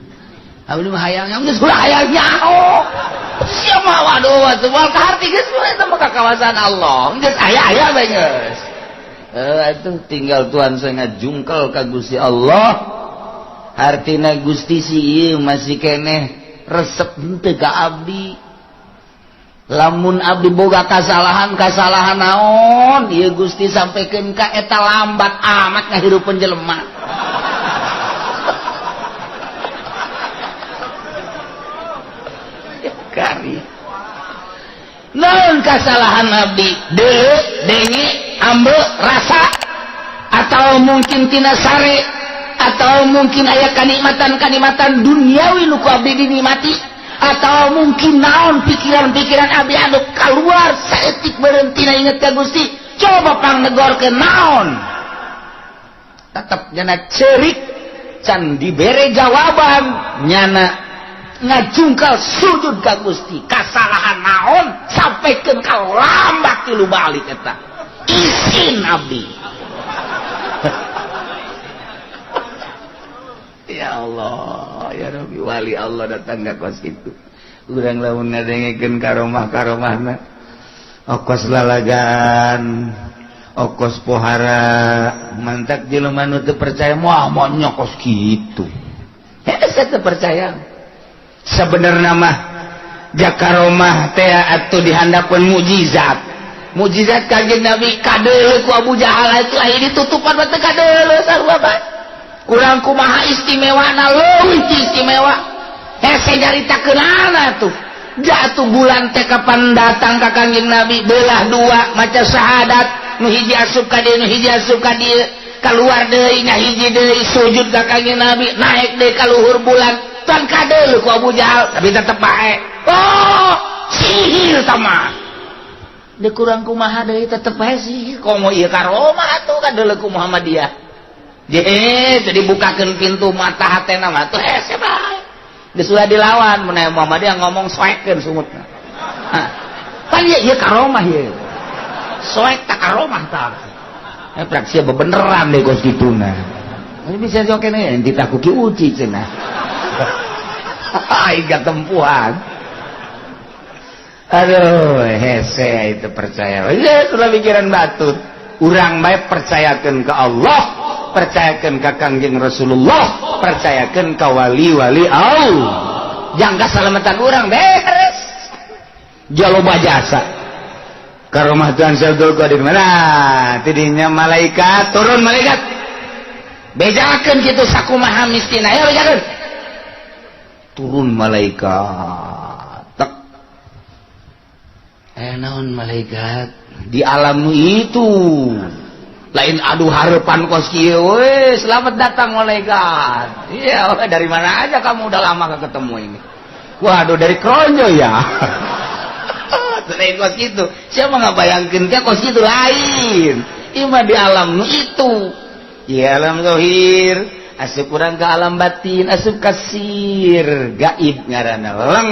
Abdi mah hayang geus ulah hayang nyaho. Sia mah waduh atuh moal kaharti geus eta mah ka kawasan Allah. Geus aya-aya bae geus. Atuh tinggal Tuhan saya ngajungkel ka Gusti Allah. Hartina Gusti si ieu masih keneh resep henteu ka abdi. Lamun abdi boga kasalahan naon ieu Gusti sampaikan ka eta lambat amat ngahirupeun jelema. Kari. Naon kasalahan abdi? Deuleu, denge, ambe, rasa atau mungkin tina sare atau mungkin aya kanikmatan-kanikmatan duniawi nu ku abdi dinikmati atau mungkin naon pikiran-pikiran abdi anu keluar saeutik berhenti na inget ka Gusti coba pangnegorkeun naon tetep nyana ceurik can dibere jawaban nyana ngajungkal sujud ka Gusti kasalahan naon sampaikan ka lambat tilu balik eta isin abdi. Ya Allah, ya Rabbi, wali Allah datang ka kos itu. Urang lamun ngadengekeun karomah-karomahna. Okos lalagan, okos pohara, mantak jelema nu teu percaya moal moal kos kitu. Hese teu percaya. Sebenarnya mah jakaromah teh atuh dihandapeun mukjizat. Mukjizat Kanjeng Nabi kadeuleu ku Abu Jahal itu aya ditutupan mah teu kadeuleu sarua bae. Kurang kumaha istimewana leuwih istimewa. Hese nyaritakeunana tuh. Jatuh bulan teh kapan datang ka Kanjeng Nabi belah dua maca syahadat nu hiji asup ka dieu nu hiji asup ka dieu kaluar deui nya hiji deui sujud ka Kanjeng Nabi naik deui ka luhur bulan tan kadeuleu ku Abu Jahal tapi tetep bae. Oh, sihir tah mah. Deui kurang kumaha deui tetep bae sihir komo ieu karomah atuh kadeuleu ku Muhammadiyah. Jadi dibukakan pintu mata hatena mah tuh hese bae. Geus ulah dilawan mun aya Muhammadiyah ngomong soekeun sungutna. Hah. Pan ieu ieu karomah ieu. Soek tak karomah tah. Prak sia bebeneran deh kos kituna. Ini bisa joke nih, enti taku ki uci cenah. Aing tempuhan. Aduh, hese itu percaya. Ya, sudah pikiran batur. Urang bae percayakeun ke Allah, percayakeun ka Kangjeng Rasulullah, percayakeun ka wali-wali Allah. Jangka salamatan urang beres. Jaloba jasa. Karomah Tuhan Syekh Qadir mana? Tidinya malaikat turun malaikat. Bejakeun kitu sakumaha mistina ya bejakeun. Turun malaikat. Tek. Naon malaikat di alam itu lain aduh harapan kos kieu we selamat datang malaikat. Iya, dari mana aja kamu udah lama gak ketemu ini. Waduh dari Kronjo ya. Lain kos kitu. Siapa nggak bayangkeun teh kos kitu lain. Ima di alam itu. Ya alam zahir, asup urang ke alam batin, asup kasir, gaib ngaranna leng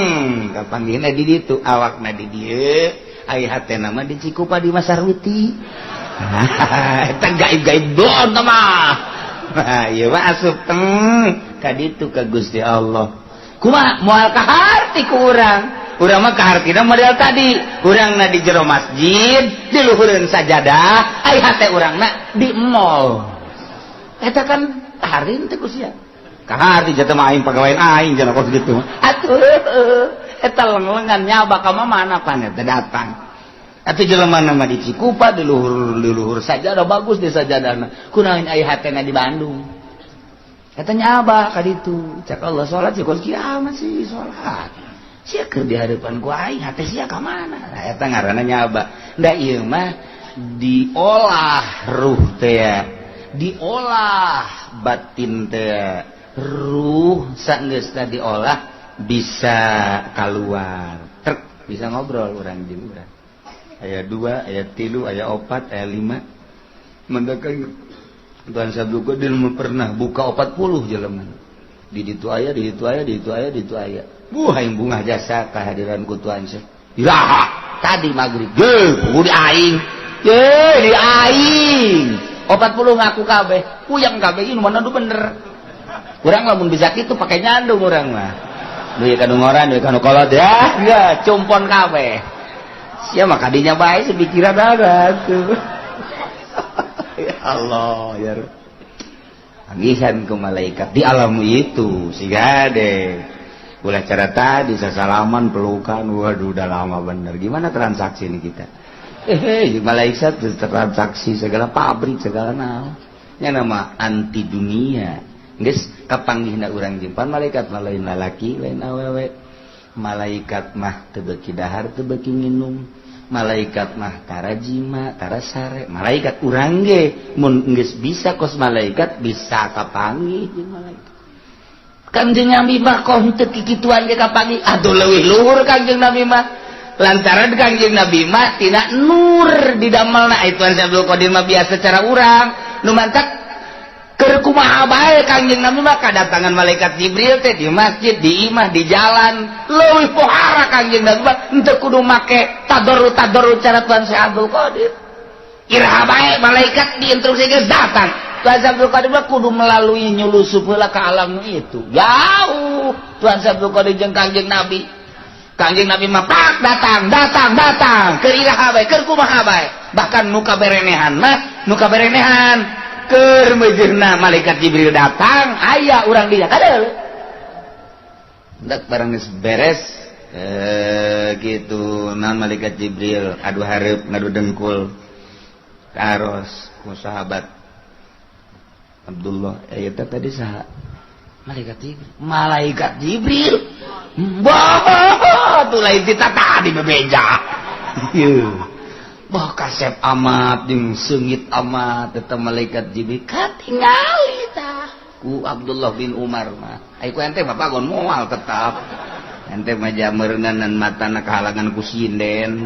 kapanggihna di ditu, awakna di dieu, ai hatena mah di Cikupa di Masarwiti. Eta gaib-gaib doon mah. Nah, ieu mah asup teng ka ditu ka Gusti Allah. Kumaha moal kaharti ku urang? Urang mah kahartina model tadi, urangna di jero masjid, di luhureun sajadah, ai hate urangna di mall. Eta kan kaharti teh ku sia. Kaharti jatuh mah aing pagawean aing cenah kos kitu. Atuh eta leng-lengan nyaba ka mana pan eta datang. Atuh jelema mah di Cikupa di luhur sajadah bagus di sajadahna. Kunaon ai hatena di Bandung. Eta nyaba ka ditu. Cak Allah salat sih kos kiamat sih salat. Sia keur di hadapan ku aing hate sia ka mana? Nah, eta ngaranna nyaba. Da ieu mah diolah ruh teh, diolah batin teh. Ruh saenggeusna diolah bisa keluar. Trek bisa ngobrol urang jeung urang. Aya 2, aya 3, aya 4, aya 5. Mendakan Tuhan Sabtu Qadir pernah buka 40 jelema. Di ditu aya, di ditu aya, di ditu aya, di ditu aya. Buah yang bunga jasa kehadiran ku Tuhan Syekh. Iraha tadi maghrib. Ge, di aing. Ge, di aing. 40 ngaku kabeh. Puyeng kabeh ini mana bener. Urang lamun bisa kitu pake nyandung urang mah. Duit kanu ngoran, duit kanu kolot ya, ya cumpon kabeh. Sia mah kadinya bae sepikiran ada tuh. Ya Allah ya. Panggihan ke malaikat di alam itu siga deh. Ulah cara tadi sasalaman pelukan, waduh udah lama bener. Gimana transaksi ini kita? Malaikat transaksi segala pabrik segala naon. Nya nama anti dunia. Geus kapanggihna urang jempan malaikat mah lain lalaki lain awewe. Malaikat mah teu beuki dahar teu beuki nginum. Malaikat mah tara jima tara sare. Malaikat urang ge mun geus bisa kos malaikat bisa kapanggih jeung malaikat. Kangjeng Nabi mah kok henteu kikituan ge kapanggih. Aduh leuwih luhur Kangjeng Nabi mah. Lantaran Kangjeng Nabi mah tina nur didamelna. Itu Abdul Qadir mah biasa cara urang nu mantak keur kumaha bae Kangjeng Nabi mah kadatangan malaikat Jibril teh di masjid, di imah, di jalan. Leuwih pohara Kangjeng Nabi mah henteu kudu make tadarru-tadarru cara Tuhan Syekh Abdul Qadir. Iraha bae malaikat diinstruksikeun datang. Tuhan Syekh Abdul Qadir mah kudu melalui nyulusup heula ka alam itu. Jauh Tuhan Syekh Abdul Qadir jeung Kangjeng Nabi. Kangjeng Nabi mah pak datang, datang, datang keur iraha bae, keur kumaha bae. Bahkan nu kaberenehan mah, nu kaberenehan keur meujeuhna malaikat Jibril datang, aya urang dia kadeul. Ndak barang geus beres gitu nah malaikat Jibril adu hareup ngadu dengkul karos ku sahabat Abdullah eta tadi saha? Malaikat Jibril. Malaikat Jibril. Bah, tuh lain tita tadi bebeja. Bah kasep amat jeung seungit amat eta malaikat Jibril katingali tah ku Abdullah bin Umar mah. Ai ku ente bapak gon moal tetap. Ente mah jameureunnan matana kahalangan ku sinden.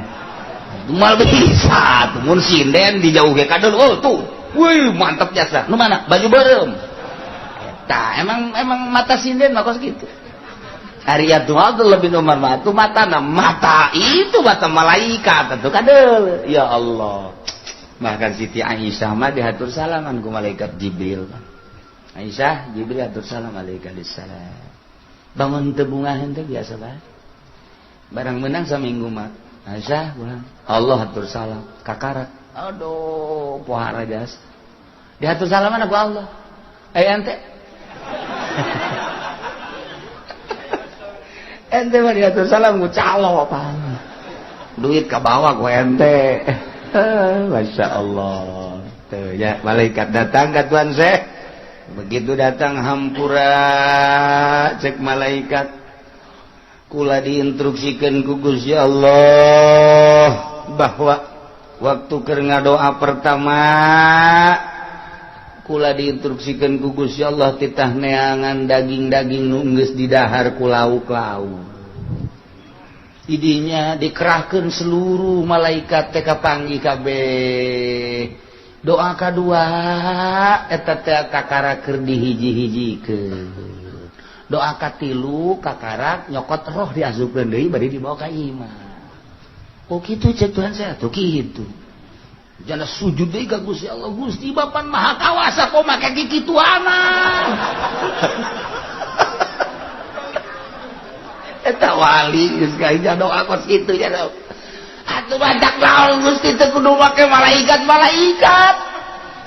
Moal bisa tuh mun sinden dijauh ge kadon. Oh tuh. Wih, mantap jasa. Nu mana? Baju beureum. Eta emang mata sinden mah kos kitu. Ari atuh Abdullah bin Umar mah atuh matana mata itu mata malaikat atuh kadeul. Ya Allah. Bahkan Siti Aisyah mah dihatur salaman ku malaikat Jibril. Aisyah, Jibril hatur salam alaika salam. Bangun teu bungaheun teh biasa bae. Barang menang saminggu mah. Aisyah pulang. Allah hatur salam kakarak. Aduh, pohara jas. Dihatur salaman ku Allah. Ente. Ente mah diatur salam ku calo apa. Duit ka bawa ku ente. Masya Allah. Tuh ya, malaikat datang ka Tuan Syekh. Begitu datang hampura cek malaikat. Kula diinstruksikeun ku Gusti Allah bahwa waktu keur ngadoa pertama kula diinstruksikeun ku Gusti Allah titah neangan daging-daging nu geus didahar ku lauk-lauk. Idinya dikerahkeun seluruh malaikat teh kapanggih kabeh. Doa kadua eta teh kakara keur dihiji-hijikeun. Doa katilu kakarak nyokot roh diasupkeun deui bari dibawa ka imah. Oh kitu cek Tuhan saya tuh kitu. Jana sujud deui ka Gusti Allah, Gusti Bapan Maha Kawasa kok make kikituanan. Eta wali geus ka doa kos kitu ya. Atuh badak naon Gusti teu kudu make malaikat-malaikat.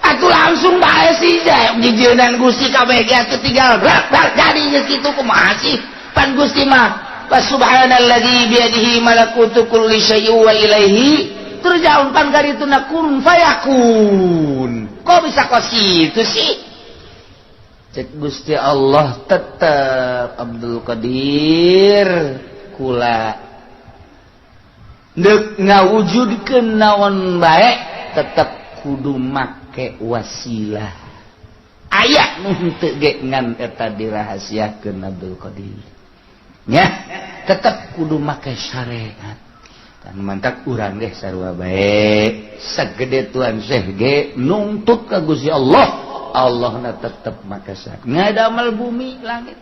Atuh langsung bae sih jijeunan Gusti kabeh ge atuh tinggal brak brak jadi geus kitu kumaha sih? Pan Gusti mah subhanalladzi biyadihi malakutu kulli syai'in wa ilaihi turja'un pan karituna kun fayakun. Kok bisa kos kitu sih? Cek Gusti Allah tetep Abdul Qadir kula deuk ngawujudkeun naon bae tetep kudu make wasilah. Aya nu henteu ge ngan eta dirahasiakeun Abdul Qadir. Nya tetep kudu make syariat. Dan mantak urang ge sarua bae sagede Tuan Syekh ge nungtut ka Gusti Allah. Allahna tetep make syariat. Ngadamel bumi langit.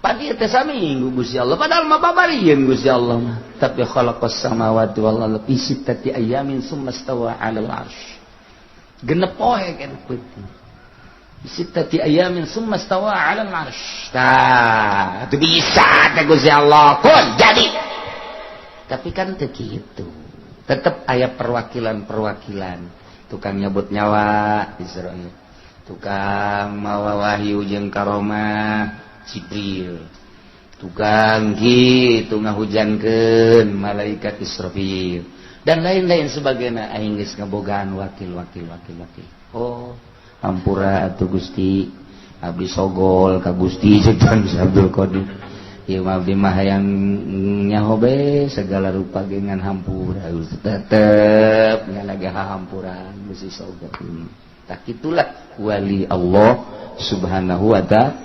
Pagi teh saminggu Gusti Allah padahal mah babarieun Gusti Allah mah. Tapi khalaqas samawati wal arda fi sittati ayamin summa stawa 'alal arsy. Genep poe kan peuting. Sittati ayamin summa stawa 'alal 'arsy. Tah, itu bisa teh Gusti Allah. Kun jadi. Tapi kan teu kitu. Tetep aya perwakilan-perwakilan. Tukang nyabut nyawa Israil. Tukang mawa wahyu jeung karomah Jibril. Tukang kitu ngahujankeun malaikat Israfil dan lain-lain sebagainya. Aing geus ngabogaan wakil-wakil wakil-wakil. Oh, ampura atuh Gusti, abdi sogol ka Gusti Sultan Abdul Qadir. Ieu mah abdi mah hayang nyaho be segala rupa ge ngan hampura tetep ngan lagi hahampuran besi sogol. Tah kitulah wali Allah Subhanahu wa ta'ala.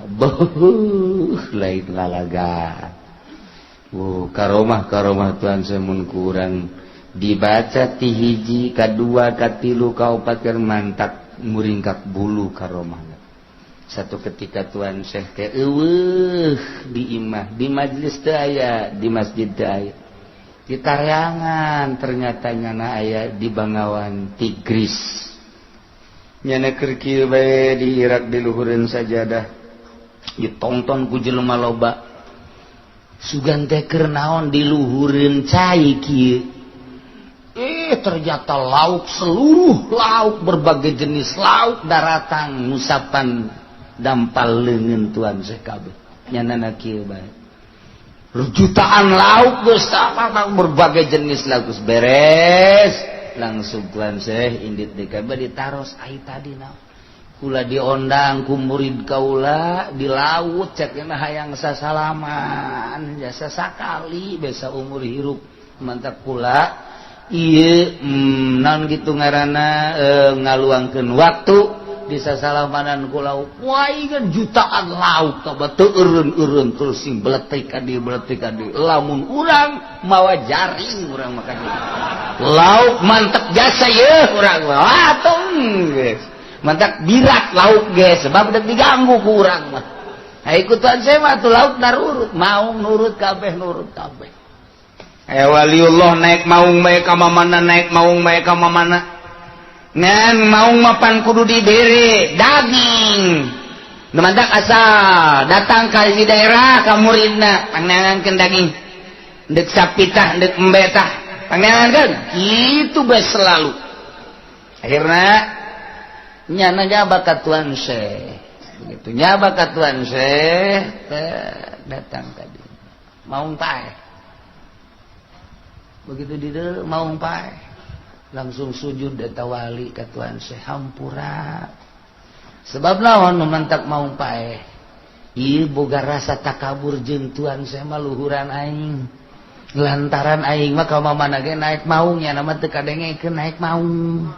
Beuh lain lalaga. Karomah karomah Tuhan semun kurang dibaca ti hiji kadua katilu kaopat keur mantak muringkak bulu karomah. Satu ketika Tuhan Syekh teh eueuh di imah, di majelis teu aya, di masjid teu aya. Di tareangan ternyata nyana aya di Bangawan Tigris. Nyana keur kieu bae di Irak di luhureun sajadah. Ditonton ku jelema loba. Sugan teh keur naon di luhureun cai kieu. Ternyata lauk seluruh lauk berbagai jenis lauk daratang ngusapan dampal leungeun Tuhan Syekh kabeh. Nyanana kieu bae. Jutaan lauk geus berbagai jenis lauk geus beres. Langsung Tuhan Syekh indit deui kabeh ditaros ai tadi naon. Kula diondang ku murid kaula di laut cek hayang sasalaman jasa sakali besa umur hirup mantap kula. Iya, non gitu ngarana ngaluangkeun waktu di sasalamanan ku lauk. Wah, kan jutaan lauk coba teu eureun-eureun terus sing beletik ka dieu beletik ka dieu. Lamun urang mawa jaring urang mah lauk mantep jasa yeuh urang mah. Atong geus. Mantap birak lauk geus sebab deuk diganggu ku urang mah. Ha ikutan saya mah tuh lauk darurut, mau nurut kabeh nurut kabeh. Waliullah naik maung bae ka mamana naik maung bae ka mamana ngan maung mapan kudu dibere daging nu mantak asal datang ka hiji daerah ka muridna pangnangankeun daging deuk sapitah deuk embe tah pangnangankeun kitu bae selalu akhirna nyana nyaba ka Tuan Syekh begitu nyaba ka Tuan Syekh datang tadi maung paeh. Begitu di maung pae langsung sujud eta wali ka Tuhan Syekh hampura. Sebab naon memantak maung pae? Ieu boga rasa takabur jeung Tuhan Syekh mah luhuran aing. Lantaran aing mah ka mamana ge naik maung nya mah teu kadengekeun naik maung.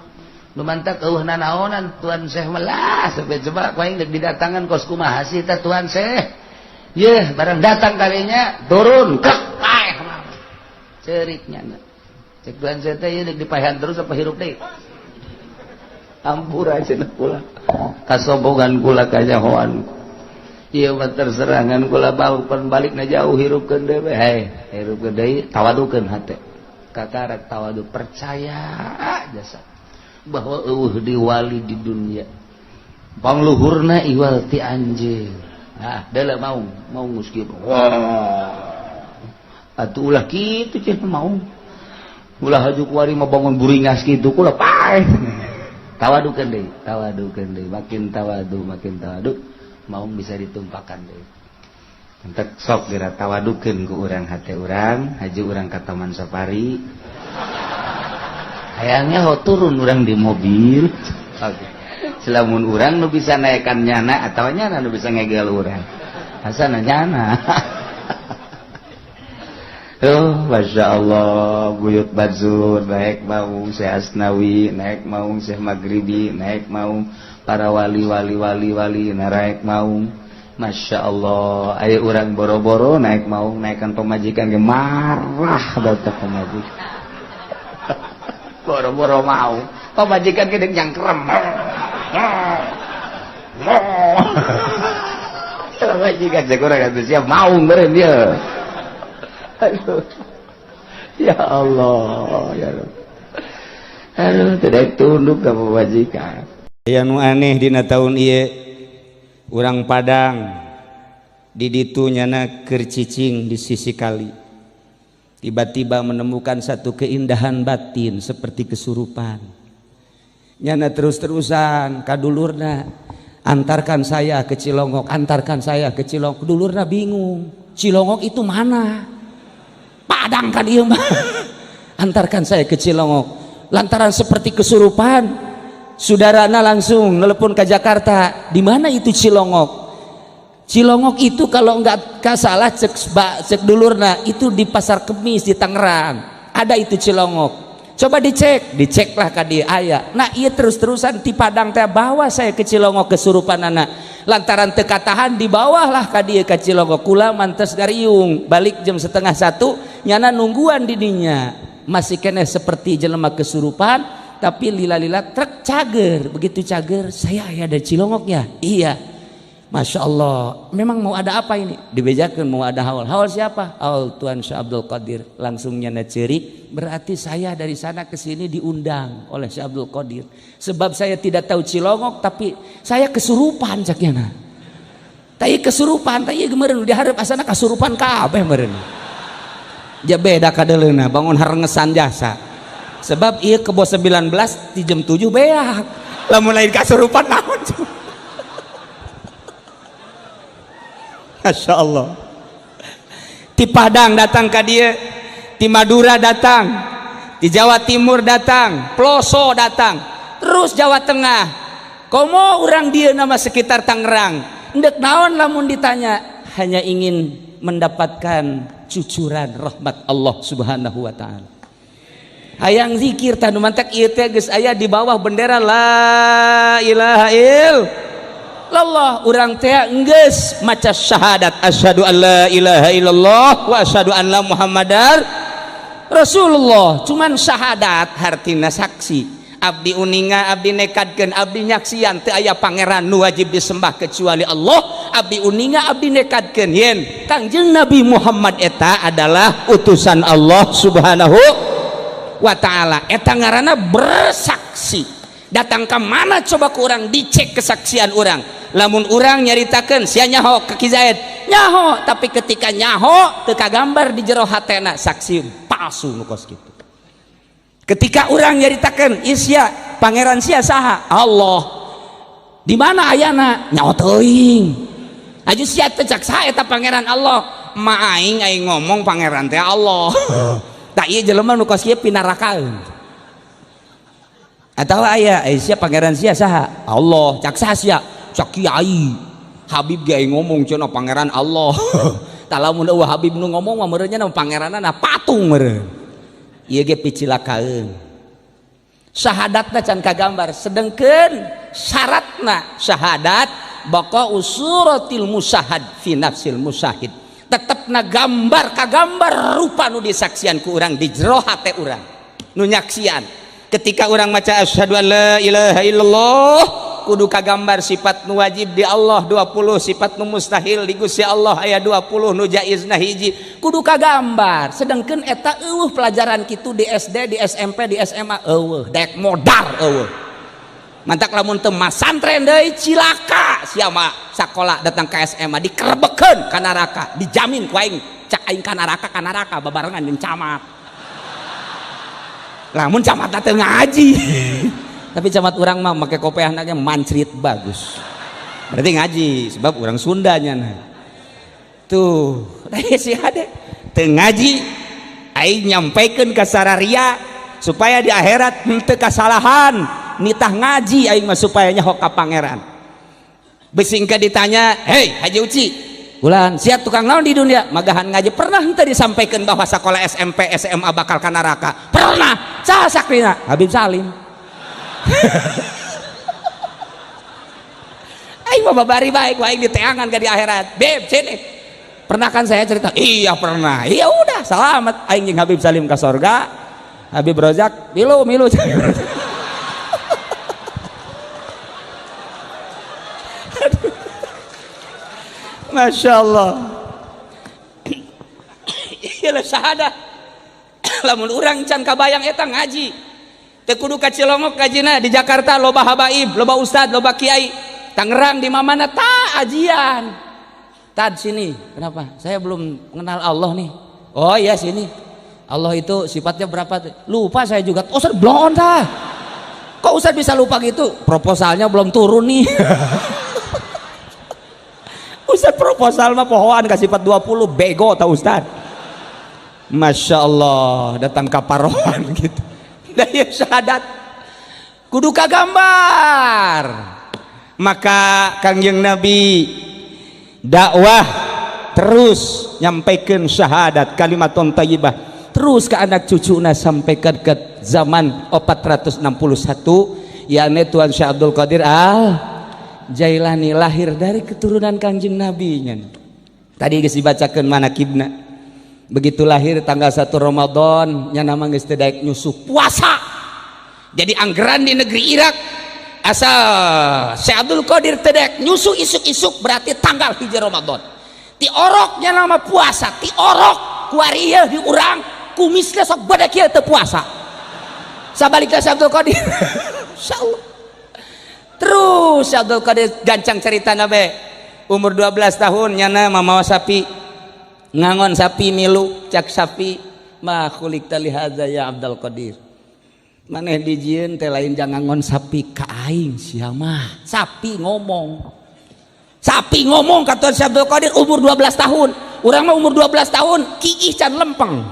Nu mantak eueuh nanaonan Tuhan Syekh mah lah sampe coba ku aing deuk didatangan kos kumaha sih tah Tuhan Syekh. Yeuh barang datang kalinya turun kek paeh. Ceriknya cek Tuhan saya teh ieu dipaehan terus apa hirup deui ampura cenah kula kasombongan kula kanyahoan ieu mah terserangan kula bau pan balikna jauh hirupkeun deui we hei hirupkeun deui tawadukeun hate kakarak tawadu percaya jasa bahwa eueuh di wali di dunia pangluhurna iwal ti anjeun nah deuleu maung maung geus kieu atuh ulah kitu ceh mau ulah haju kuari mah bangun buringas kitu kula paeh tawadukeun deui makin tawadu maung bisa ditumpakan deui entek sok geura tawadukeun ku urang hate urang haju urang ka Taman Safari hayangnya ho turun urang di mobil selamun urang nu bisa naekan nyana atawa nyana nu bisa ngegel urang asana nyana. Oh, Masya Allah, Buyut Bazur, naik maung Syekh Asnawi, naik maung Syekh Maghribi, naik maung para wali-wali wali-wali, naik maung. Masya Allah, ayo urang boro-boro naik maung, naikkan pemajikan ge marah baca pemajikan. Boro-boro mau, pemajikan ge deuk nyangkrem. Pemajikan cek urang atuh siap maung beureun ieu. Aduh. Ya Allah, ya Rabb. Aduh, tidak tunduk ke pemajikan. Aya nu aneh dina tahun ieu, urang Padang di ditu nyana keur cicing di sisi kali, tiba-tiba menemukan satu keindahan batin seperti kesurupan. Nyana terus-terusan kadulurna, antarkan saya ke Cilongok, antarkan saya ke Cilongok. Dulurna bingung, Cilongok itu mana? Padang kan ieu mah. Antarkan saya ke Cilongok. Lantaran seperti kesurupan, saudarana langsung nelpon ke Jakarta, di mana itu Cilongok? Cilongok itu kalau nggak salah cek cek dulurna itu di Pasar Kemis di Tangerang. Ada itu Cilongok. Coba dicek, diceklah ka dieu aya. Nah, iya terus-terusan di Padang teh bawa saya ke Cilongok kesurupan anak. Lantaran teu katahan dibawah lah ka dieu ka Cilongok. Kula mantes gariung, balik jam 12.30 nyana nungguan didinya. Masih keneh seperti jelema kesurupan, tapi lila-lila truk cager. Begitu cager, saya aya ada Cilongok ya. Iya. Masya Allah, memang mau ada apa ini? Dibejakan mau ada haul. Haul siapa? Haul Tuan Syekh Abdul Qadir. Langsung nyana cerik, berarti saya dari sana ke sini diundang oleh Syekh Abdul Qadir. Sebab saya tidak tahu Cilongok, tapi saya kesurupan cak nyana. Tapi kesurupan, tapi kemarin diharap asana kasurupan kabeh meureun. Ja beda kadeleuna, bangun harengesan jasa. Sebab ieu kebo 19 di jam 7 beak. Lamun lain kasurupan naon? Masya Allah. Di Padang datang ke dia, di Madura datang, di Jawa Timur datang, Ploso datang, terus Jawa Tengah. Komo orang dia nama sekitar Tangerang. Ndek naon lamun ditanya, hanya ingin mendapatkan cucuran rahmat Allah Subhanahu wa taala. Hayang zikir tah nu mantak ieu teh geus aya di bawah bendera la ilaha illallah. Urang teh geus maca syahadat asyhadu an la ilaha illallah wa asyhadu anna muhammadar Rasulullah. Cuman syahadat hartina saksi. Abdi uninga, abdi nekadkeun, abdi nyaksian teu aya pangeran nu wajib disembah kecuali Allah. Abdi uninga, abdi nekadkeun yen Kangjeng Nabi Muhammad eta adalah utusan Allah Subhanahu wa taala. Eta ngaranna bersaksi. Datang ke mana coba ku urang dicek kesaksian urang. Lamun urang nyaritakeun sia nyaho ka Ki Zaid, nyaho, tapi ketika nyaho teu kagambar di jero hatena, saksi palsu nu kos kitu. Ketika urang nyaritakeun sia pangeran sia saha? Allah. Di mana ayana? Nyaho teuing. Aju sia teh cak saha eta pangeran Allah? Ma aing aing ngomong pangeran teh Allah. Tak ieu jelema nu kos kieu pinarakaeun. Atau aya sia pangeran sia saha? Allah. Cak saha sia? Cak kiai. Habib ge ngomong cenah pangeran Allah. Tah lamun eueuh Habib nu ngomong mah meureun nya pangeranna patung meureun. Ieu ge picilakaeun. Syahadatna can kagambar, sedengkeun syaratna syahadat baqa usuratil musahad fi nafsil musahid. Tetepna gambar kagambar rupa nu disaksian ku urang di jero hate urang nu nyaksian. Ketika urang maca asyhadu an la ilaha illallah kudu kagambar sifat nu wajib di Allah 20, sifat nu mustahil di Gusti Allah aya 20, nu jaizna hiji, kudu kagambar. Sedangkan eta eueuh pelajaran kitu di SD, di SMP, di SMA eueuh, dek modar eueuh. Mantak lamun teu masantren deui cilaka sia mah sakola datang ke SMA dikerebekeun ka neraka, dijamin ku aing, cak aing ka neraka babarengan jeung camat. Lamun camat teu ngaji. Tapi camat urang mah make kopeahna ge mancrit bagus. Berarti ngaji sebab urang Sundanya nah. Tuh, si ade teu ngaji aing nyampaikeun ka sararia supaya di akhirat henteu kasalahan. Nitah ngaji aing mah supaya nyaho ka pangeran. Besingka ditanya, "Hei Haji Uci, bulan siap tukang naon di dunia?" Magahan ngaji. Pernah henteu disampaikan bahwa sekolah SMP SMA bakal ka neraka? Pernah. Saha sakrina? Habib Salim. Aing mah babari baik, aing diteangan ka di akhirat. Beb, sini. Pernah kan saya cerita? Iya pernah. Iya udah, selamat aing jeung Habib Salim ka sorga. Habib Rozak milu milu. Masya Allah. Iyalah syahadah. Lamun urang can kabayang eta ngaji. Teu kudu ka Cilongok ngajina, di Jakarta loba habaib, loba ustad, loba kiai. Tangerang di mana ta ajian. Tad sini, kenapa? Saya belum mengenal Allah nih. Oh iya sini. Allah itu sifatnya berapa? Lupa saya juga. Oh, Ustaz bloon tah. Kok Ustaz bisa lupa gitu? Proposalnya belum turun nih. Ustaz proposal mah pohoan kasih sifat 20, bego tau Ustaz. Masya Allah, datang kaparohan gitu. Daya syahadat kudu kagambar. Maka Kangjeng Nabi dakwah terus nyampaikan syahadat kalimatun thayyibah terus ke anak cucuna sampai ke zaman 461, yakni Tuan Syekh Abdul Qadir Al Jailani lahir dari keturunan Kangjeng Nabi nya. Tadi geus dibacakeun manakibna. Begitu lahir tanggal 1 Ramadan nya nama geus teu daek nyusuh puasa. Jadi anggaran di negeri Irak asal Syekh Abdul Qadir teu daek nyusuh isuk-isuk berarti tanggal 1 Ramadan. Ti oroknya nama puasa, ti orok kuari ieu di urang kumisna sok bade kieu teu puasa. Sabalikna Syekh Abdul Qadir. Insyaallah. Terus Syekh Abdul Qadir gancang cerita nabe. Umur 12 tahun nyana mamawa sapi, ngangon sapi milu, cak sapi ma khuliqta li hadza ya Abdul Qadir. Maneh dijieun teh lain jang ngangon sapi ka aing sia mah. Sapi ngomong. Sapi ngomong kata Syekh Abdul Qadir umur 12 tahun. Urang mah umur 12 tahun kiih can lempeng.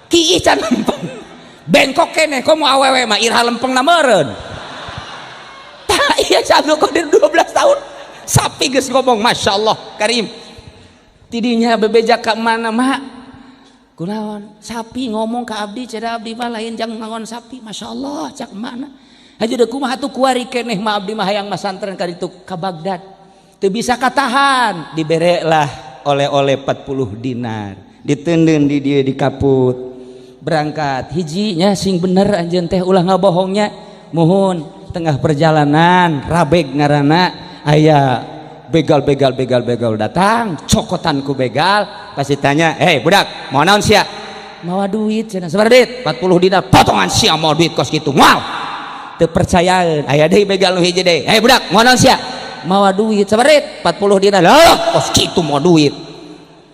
Kiih can lempeng. Bengkok keneh komo awewe mah iraha lempeng na meureun. Tah iya Syekh Abdul Qadir 12 tahun sapi geus ngomong Masya Allah Karim. Tidinya bebeja ka mana mak? Kunaon? Sapi ngomong ka abdi, cenah abdi mah lain jang ngangon sapi. Masya Allah cak mana? Haji deui kumaha atuh kuari keneh mah abdi mah hayang masantren ka ditu ka Baghdad. Teu bisa katahan, diberelah oleh-oleh 40 dinar. Diteundeun di dieu di kaput. Berangkat hijinya sing bener anjeun teh ulah ngabohongnya. Muhun tengah perjalanan rabeg ngaranna aya begal begal begal begal datang cokotan ku begal pasti tanya, "Hei budak, mau naon sia?" "Mawa duit," cenah. "Sabaraha duit?" 40 dinar. "Potongan sia mau duit kos kitu." Moal. Teu percayaan. Aya deui begal nu hiji deui. "Hei budak, mau naon sia?" "Mawa duit." "Sabaraha duit?" 40 dinar. "Loh, kos kitu mau duit."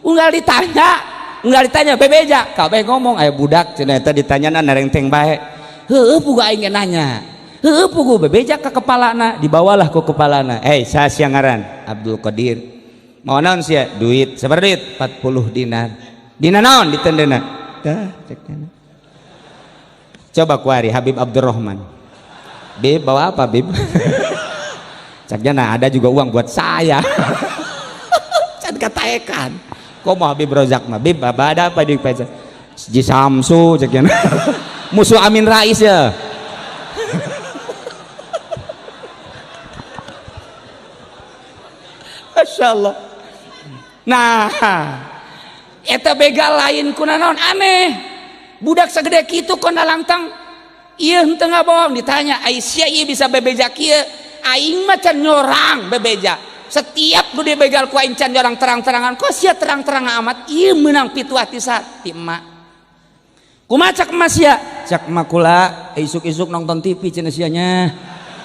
Unggal ditanya, unggal ditanya bebeja, kabeh ngomong aya budak cenah eta ditanyana narengteng bae. Heueuh pugu aing ge nanya. Heueuh pugu bebeja ka kepalana, dibawalah ku kepalana. "Hei, saha sia ngaran?" "Abdul Qadir." "Mau naon sia?" "Duit." "Sabaraha duit?" 40 dinar. "Dina naon ditendeuna?" Tah, cek. Coba kuari Habib Abdurrahman. "Bib, bawa apa, Bib?" Caknya, "Nah, ada juga uang buat saya." Can kataekan. Kok mau Habib Rozak mah, "Bib, apa ada apa di pesa?" Ji Samsu ceknya. Musuh Amin Rais ya. Masya Allah. Nah, eta begal lain kuna naon aneh. Budak segede kitu kona langtang ieu henteu ngabohong ditanya, "Ai sia ieu bisa bebeja kieu?" "Aing mah can nyorang bebeja. Setiap nu dibegal ku aing can nyorang terang-terangan. Kok sia terang-terang amat?" Ieu meunang pituah ti sa ti emak. "Kumaha cak emak sia?" "Cak emak kula isuk-isuk nonton TV cenah sia nya.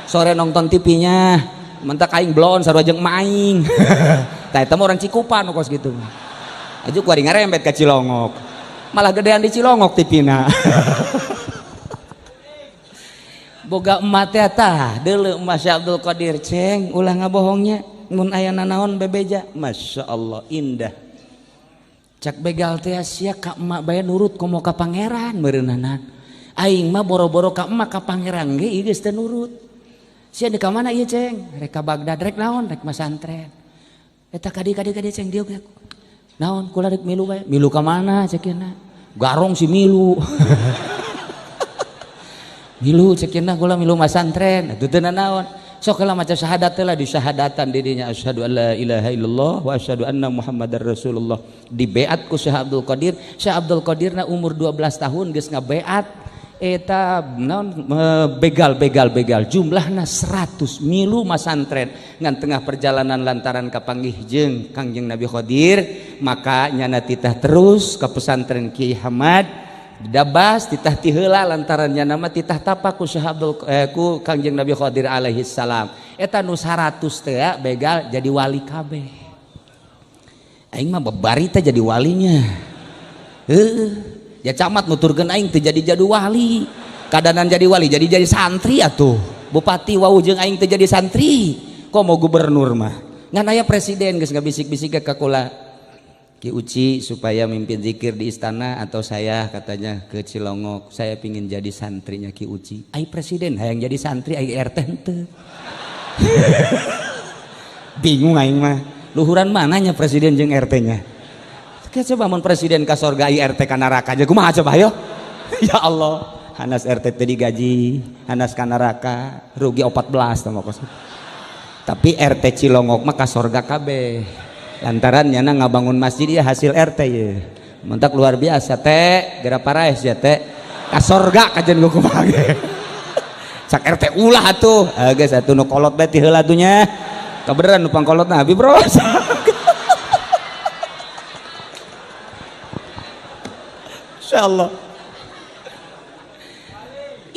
Sore nonton TV-nya. Mentak aing blon sarua jeung emak aing." Tah eta mah orang Cikupa nu kos kitu. Aju kuari ngarembet ka Cilongok. Malah gedean di Cilongok TV-na. Boga emak teh tah deuleu emak Syekh Abdul Qadir, "Ceng, ulah ngabohongnya mun aya nanaon bebeja." Masya Allah indah. Cak begal teh sia ka emak bae nurut komo ka pangeran meureunana. Aing mah boro-boro ka emak ka pangeran ge ieu geus teu nurut. Sia di ka mana ieu, Ceng? Rek ka Baghdad. "Rek naon?" "Rek masantren." Eta kadi kadi kadi Ceng dieu. "Naon?" "Kula rek milu bae." "Milu ka mana?" cek. Garong si milu. "Milu," cek, "kula milu masantren." Atuh teu naon. Sok lah maca syahadat lah, di syahadatan didinya asyhadu alla ilaha illallah wa asyhadu anna muhammadar rasulullah. Dibeat ku Syekh Abdul Qadir. Syekh Abdul Qadir na umur 12 tahun geus ngabeat eta naon begal begal begal jumlahna 100 milu masantren. Ngan tengah perjalanan lantaran kapanggih jeung Kangjeng Nabi Khadir, maka nyana titah terus ke pesantren Kiai Hamad. Dabas titah ti heula lantaran nya nama titah tapak ku Syekh Abdul ku Kangjeng Nabi Khadir alaihi salam. Eta nu 100 teh begal jadi wali kabeh. Aing mah babari teh jadi walinya. Heuh, ya camat nuturkeun aing teh jadi jadi wali. Kadanan jadi wali jadi santri atuh. Bupati wau jeung aing teh jadi santri. Kok mau gubernur mah? Ngan aya presiden geus ngabisik-bisik ka kula. Ki Uci supaya mimpin zikir di istana atau saya katanya ke Cilongok, saya pingin jadi santrinya Ki Uci. Ai presiden hayang jadi santri, ai RT henteu. Bingung aing mah. Luhuran mananya presiden jeung RT-nya? Coba mun presiden ka sorga ai RT ka neraka aja kumaha coba ayo. Ya Allah, hanas RT teh digaji, hanas ka neraka, rugi 14 tah kos. Tapi RT Cilongok mah ka sorga kabeh. Lantaran nyana ngabangun masjid ya hasil RT ya. Mentak luar biasa teh, geura paraes ya teh. Ka sorga kajen gua kumaha ge. Cak RT ulah atuh. Ah geus atuh nu kolot bae ti heula atuh nya. Kabeneran nu pangkolotna abi bro. Insyaallah.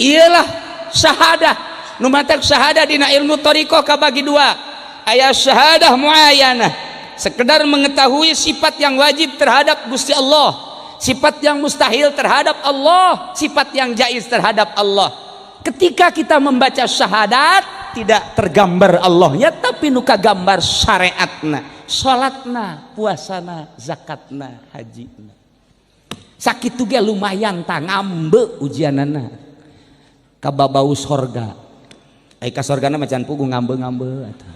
Iyalah syahadah. Nu matak syahadah dina ilmu thariqah kabagi dua. Aya syahadah muayyanah, sekedar mengetahui sifat yang wajib terhadap Gusti Allah, sifat yang mustahil terhadap Allah, sifat yang jaiz terhadap Allah. Ketika kita membaca syahadat tidak tergambar Allahnya, tapi nuka gambar syariatna, salatna, puasana, zakatna, hajina. Sakitu ge lumayan ta ngambe ujianana kababau sorga. Ai ka sorgana mah can puguh ngambe-ngambe atuh.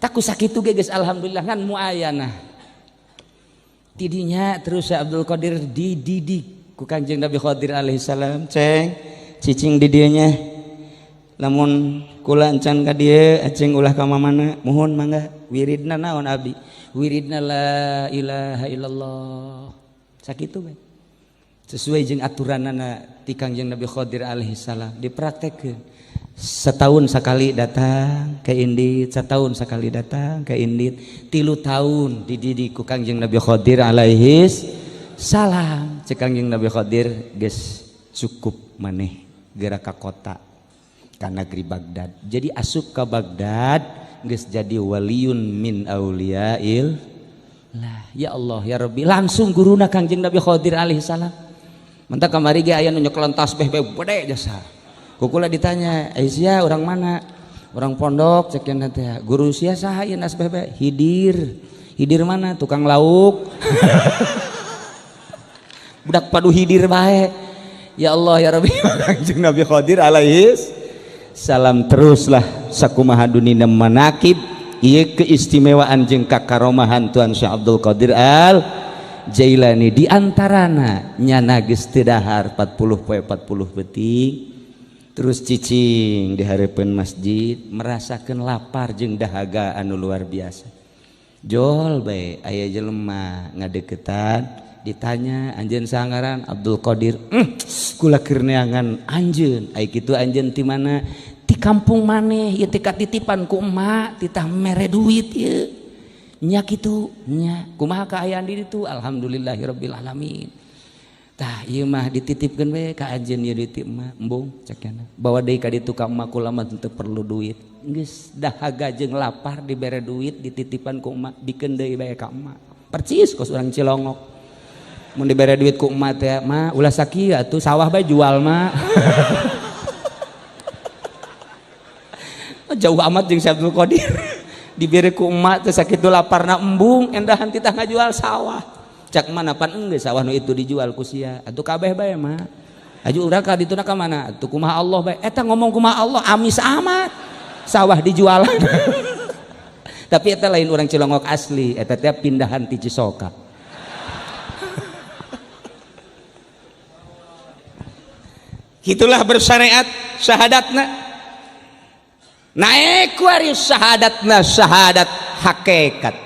Taku sakitu ge geus alhamdulillah ngan muayanah. Tidinya terus Syekh Abdul Qadir dididik ku Kanjeng Nabi Khadir alaihi salam, ceng cicing di dieu nya. Lamun kula encan ka dieu aceng ulah ka mamana, muhun mangga wiridna naon abdi? Wiridna la ilaha illallah. Sakitu we. Sesuai jeung aturanana ti Kangjeng Nabi Khadir alaihi salam dipraktekkeun. Setahun sekali datang ke Indit, setahun sekali datang ke Indit, 3 tahun dididik ku Kangjeng Nabi Khadir alaihi salam. Cek Kangjeng Nabi Khadir geus cukup maneh geura ka kota ka negeri Baghdad. Jadi asup ka Baghdad geus jadi waliyun min auliyail lah. Ya Allah ya Rabbi, langsung guruna Kangjeng Nabi Khadir alaihi salam. Mentak kamari ge aya nu nyekelan tasbih bae gede jasa. Kukula ditanya, "Aisyah orang mana?" Orang pondok cek cenah teh. Guru sia saha ieu nasbeh bae? Hidir. Hidir mana? Tukang lauk. Budak padu hidir bae. Ya Allah ya Rabbi, Kangjeng Nabi Khadir alaihi salam teruslah sakumaha dunina manakib ieu keistimewaan jeung kakaromahan Tuan Syekh Abdul Qadir Al Jailani. Di antarana nyana geus teu dahar 40 poe 40 peuting terus cicing di hareupeun masjid merasakeun lapar jeung dahaga anu luar biasa. Jol bae aya jelema ngadeukeutan ditanya anjeun sangaran Abdul Qadir. Kula keur neangan anjeun. Ai kitu anjeun ti mana? Ti kampung maneh ieu teh katitipan ku emak titah mere duit ieu. Nya kitu nya kumaha kaayaan di ditu? Alhamdulillahirabbil alamin. Tah ieu mah dititipkeun we ka anjeun ieu duit emak embung cek cenah. Bawa deui ka ditu ka emak kula mah teu perlu duit. Geus dahaga jeung lapar dibere duit dititipan ku emak bikeun deui bae ka emak. Percis kos urang Cilongok. Mun dibere duit ku emak teh mah ulah sakieu atuh sawah bae jual mah. Jauh amat jeung Syekh Abdul Qadir. Dibere ku emak teh sakitu laparna embung endahan titah ngajual sawah. Cak mana pan enggeus sawah nu itu dijual ku sia. Atuh kabeh bae mah. Aju urang ka dituna ka mana? Atuh kumaha Allah bae. Eta ngomong kumaha Allah amis amat. Sawah dijualan. Tapi eta lain urang Cilongok asli, eta teh pindahan ti Cisoka. Itulah bersyariat syahadatna. Naik kuari syahadatna syahadat hakikat.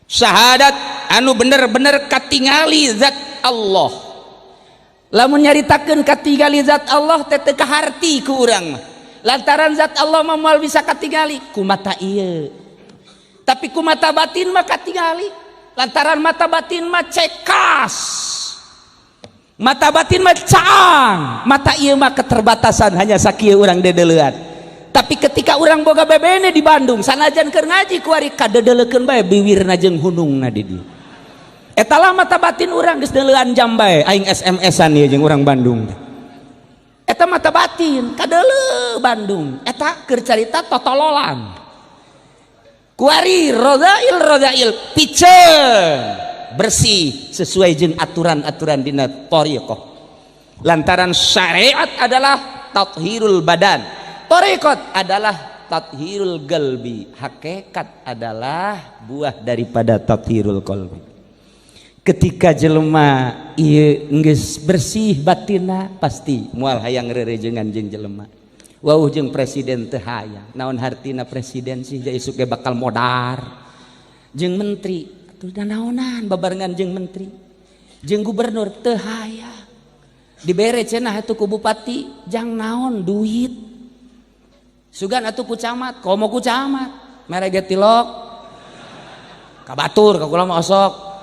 Syahadat anu bener-bener katingali zat Allah. Lamun nyaritakeun katingali zat Allah teh teu kaharti ku urang mah. Lantaran zat Allah mah moal bisa katingali ku mata ieu. Tapi ku mata batin mah katingali. Lantaran mata batin mah cekas. Mata batin mah caang, mata ieu mah keterbatasan hanya sakieu urang dedeleuan. Tapi ketika urang boga bebene di Bandung, sanajan keur ngaji kuari kadedeleukeun bae biwirna jeung hunungna di dieu. Eta lah mata batin urang geus deuleuan jam bae aing SMS-an ieu jeung urang Bandung. Eta mata batin kadeuleu Bandung. Eta keur carita totololan. Kuari rodail rodail piceun bersih sesuai jeung aturan-aturan dina thariqah. Lantaran syariat adalah tathirul badan, thariqat adalah tathirul qalbi, hakikat adalah buah daripada tathirul qalbi. Ketika jelema ieu geus bersih batinna pasti moal hayang rerejengan jeung jelema. Wauh jeung presiden teu hayang. Naon hartina presiden sih ja isuk ge bakal modar. Jeung menteri atuh da naonan babarengan jeung menteri. Jeung gubernur teu hayang. Dibere cenah atuh ku bupati jang naon duit. Sugan atuh ku camat, komo ku camat. Mere ge tilok. Ka batur ka kula mah osok.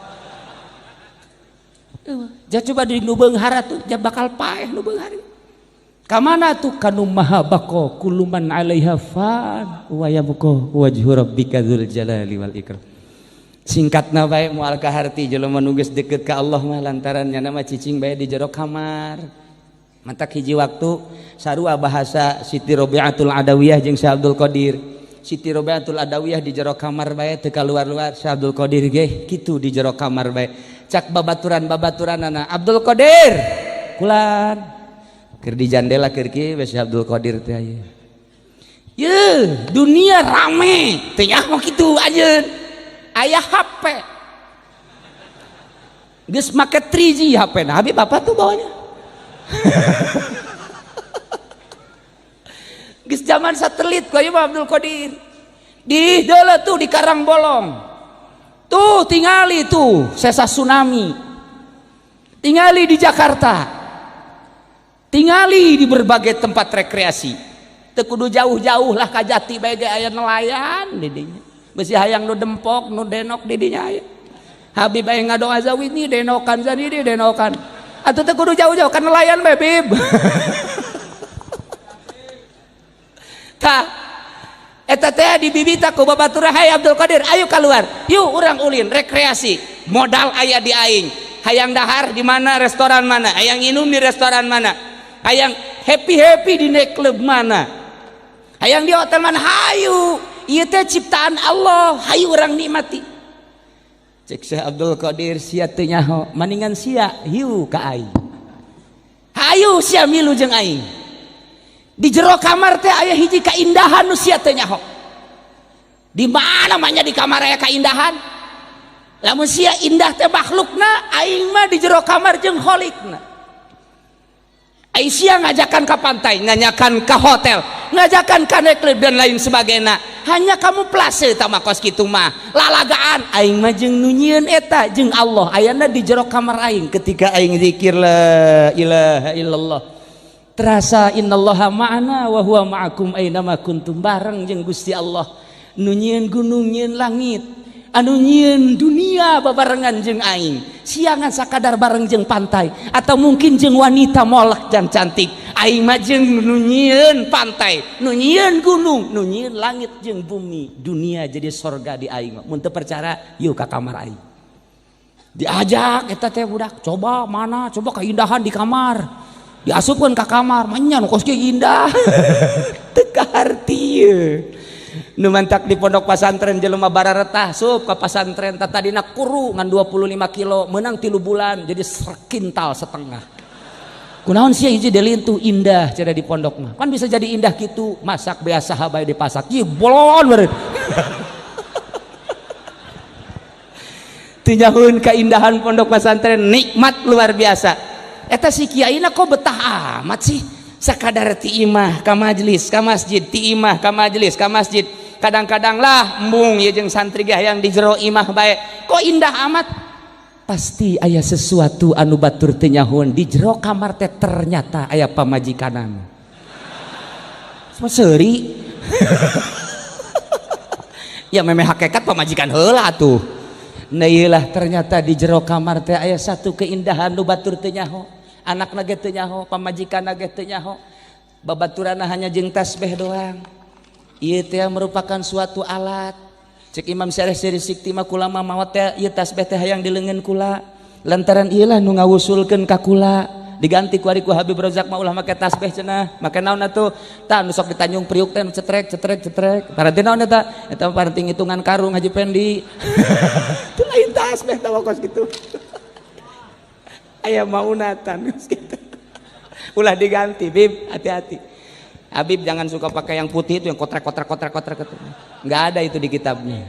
Ja coba di nu beunghar atuh ja bakal paeh nu beunghar. Ka mana tuh kanu maha baqo kullu man 'alaiha fan wa yabqa wajhu rabbika dzul jalali wal ikram. Singkatna bae moal kaharti jelema nu geus deket ka Allah mah lantaran nya mah cicing bae di jero kamar. Mantak hiji waktu sarua bahasa Siti Robiatul Adawiyah jeung Syekh Abdul Qadir. Siti Robiatul Adawiyah di jero kamar bae teu kaluar-luar, Syekh Abdul Qadir ge kitu di jero kamar bae. Cak babaturan-babaturanana Abdul Qadir kulan keur di jandela keur kieu we Syekh Abdul Qadir teh aya. Yeuh, dunia rame teh nyaho kitu anjeun. Aya HP. Geus make 3G HP na Habib apa tuh bawanya? Geus zaman satelit ku ieu mah Abdul Qadir. Di deuleu tuh di Karangbolong. Tuh tingali tuh sesa tsunami. Tingali di Jakarta. Tingali di berbagai tempat rekreasi. Teu kudu jauh-jauh lah ka Jati bae ge aya nelayan di dinya. Besi hayang nu dempok, nu denok di dinya aya. Habib aya ngadoa zawini denokan sendiri denokan. Atuh teu kudu jauh-jauh ka nelayan bae Bib. Tah eta teh dibibita ku babatur, "Hai Abdul Qadir, ayo keluar. Yuk urang ulin rekreasi. Modal aya di aing. Hayang dahar di mana, restoran mana? Hayang minum di restoran mana? Hayang happy-happy di nightclub mana? Hayang di hotel mana? Hayu. Ieu teh ciptaan Allah, hayu urang nikmati." Cek Syekh Abdul Qadir, sia teu nyaho, maningan sia hiu ka aing. Hayu sia milu jeung aing. Di jero kamar teh aya hiji kaindahan nu sia teu nyaho. Di mana mah nya di kamar aya kaindahan? Lamun sia indah teh makhlukna, aing mah di jero kamar jeung kholikna. Ai sia ngajakan ka pantai, ngajakan ka hotel, ngajakan ka nightclub dan lain sebagainya. Hanya kamu plase tah mah kos kitu mah. Lalagaan aing mah jeung nu nyieun eta jeung Allah ayana di jero kamar aing ketika aing zikir la ilaha illallah. Terasa innallaha ma'ana wa huwa ma'akum aina ma kuntum, bareng jeung Gusti Allah. Nu nyieun gunung, nyieun langit, anu nyieun dunia babarengan jeung aing. Siangan sakadar bareng jeung pantai atau mungkin jeung wanita molek dan cantik. Aing mah jeung nu nyieun pantai, nu nyieun gunung, nu nyieun langit jeung bumi. Dunia jadi sorga di aing mah. Mun teu percaya, yuk ka kamar aing. Diajak eta teh budak, coba mana, coba keindahan di kamar. Diasupkeun ka kamar, manya nu kos kieu indah. Teu kaharti ye. Nu mantak di pondok pasantren jelema bararetah sup ka pasantren tadina kuru ngan 25 kilo menang 3 bulan jadi sekintal setengah. Kunaon sia hiji delintuh indah cenah di pondok mah. Kan bisa jadi indah kitu, masak biasa bae dipasak. Ieu bolon beureun. Teu nyahueun kaindahan pondok pasantren nikmat luar biasa. Eta si kiaina kok betah amat sih? Sakadar ti imah ka majelis, ka masjid, ti imah ka majelis, ka masjid. Kadang-kadang lah embung ieu jeung santri ge hayang di jero imah bae. Kok indah amat? Pasti aya sesuatu anu batur teu nyahoan di jero kamar teh ternyata aya pamajikanan. Seuri. Ya memeh hakikat pamajikan heula tuh. Nah iyalah ternyata di jero kamar teh aya satu keindahan nu batur teu nyaho. Anakna ge teu nyaho, pamajikanna ge teu nyaho. Babaturanna hanya jeung tasbih doang. Ieu teh merupakan suatu alat. Cek Imam Syarif Siri Sikti mah kula mah maot teh ieu tasbih teh hayang di leungeun kula. Lantaran ieu lah nu ngawusulkeun ka kula. Diganti ku ari ku Habib Rozak mah ulah make tasbih cenah. Make naon atuh? Tah nu sok di Tanjung Priuk teh nu cetrek cetrek cetrek. Paranti naon eta? Eta mah paranti ngitungan karung Haji Pendi. Itu lain tasbih tah kos kitu. Aya maunatan kos kitu. Ulah diganti, Bib, hati-hati. Habib jangan suka pakai yang putih itu yang kotrek kotrek kotrek kotrek kotrek. Nggak ada itu di kitabnya.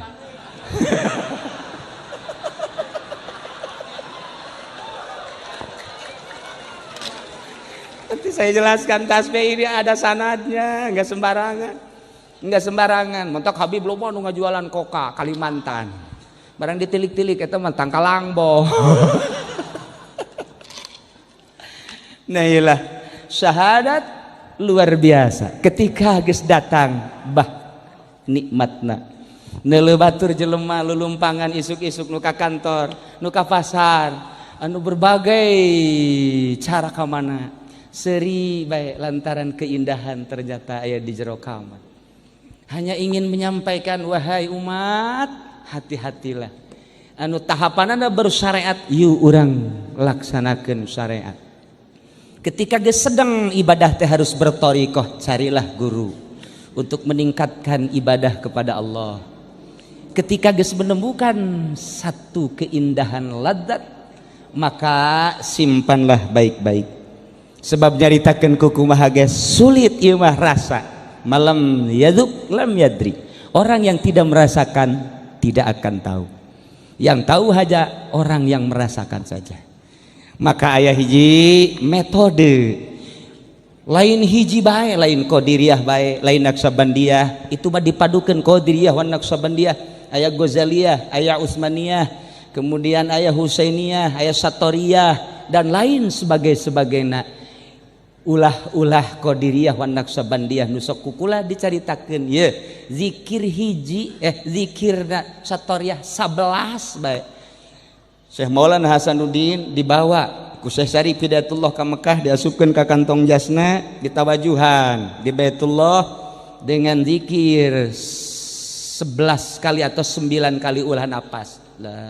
Nanti saya jelaskan tasbih ini ada sanadnya, nggak sembarangan. Nggak sembarangan. Mentok Habib loba nu ngajualan koka Kalimantan. Barang ditilik-tilik eta mah tangkalangbo. Nah iyalah, syahadat luar biasa. Ketika geus datang bah nikmatna. Neuleuh batur jelema lulumpangan isuk-isuk nu ka kantor, nu ka pasar, anu berbagai cara ka mana. Seri baik lantaran keindahan ternyata aya di jero kamar. Hanya ingin menyampaikan wahai umat, hati-hatilah. Anu tahapanana baru syariat, yuk urang laksanakeun syariat. Ketika geus sedang ibadah teh harus bertorikoh, carilah guru untuk meningkatkan ibadah kepada Allah. Ketika geus menemukan satu keindahan ladzat, maka simpanlah baik-baik. Sebab nyaritakeun ku kumaha ge sulit ieu mah rasa. Malam yadzuk lam yadri. Orang yang tidak merasakan tidak akan tahu. Yang tahu hanya orang yang merasakan saja. Maka aya hiji metode lain hiji bae, lain qadiriyah bae, lain naqsabandiyah, itu mah dipadukeun qadiriyah wan naqsabandiyah, aya Ghazaliyah, aya Utsmaniyah, kemudian aya Husainiyah, aya Satoriyah dan lain sebagainya. Ulah-ulah qadiriyah wan naqsabandiyah nu sok kukula dicaritakeun ye zikir hiji zikirna Satoriyah 11 bae. Syekh Maulana Hasanuddin dibawa ku Syekh Syarif Hidayatullah ka Mekah, diasupkeun ka kantong jasna, ditawajuhan di Baitullah dengan zikir 11 kali atau 9 kali ulah napas. La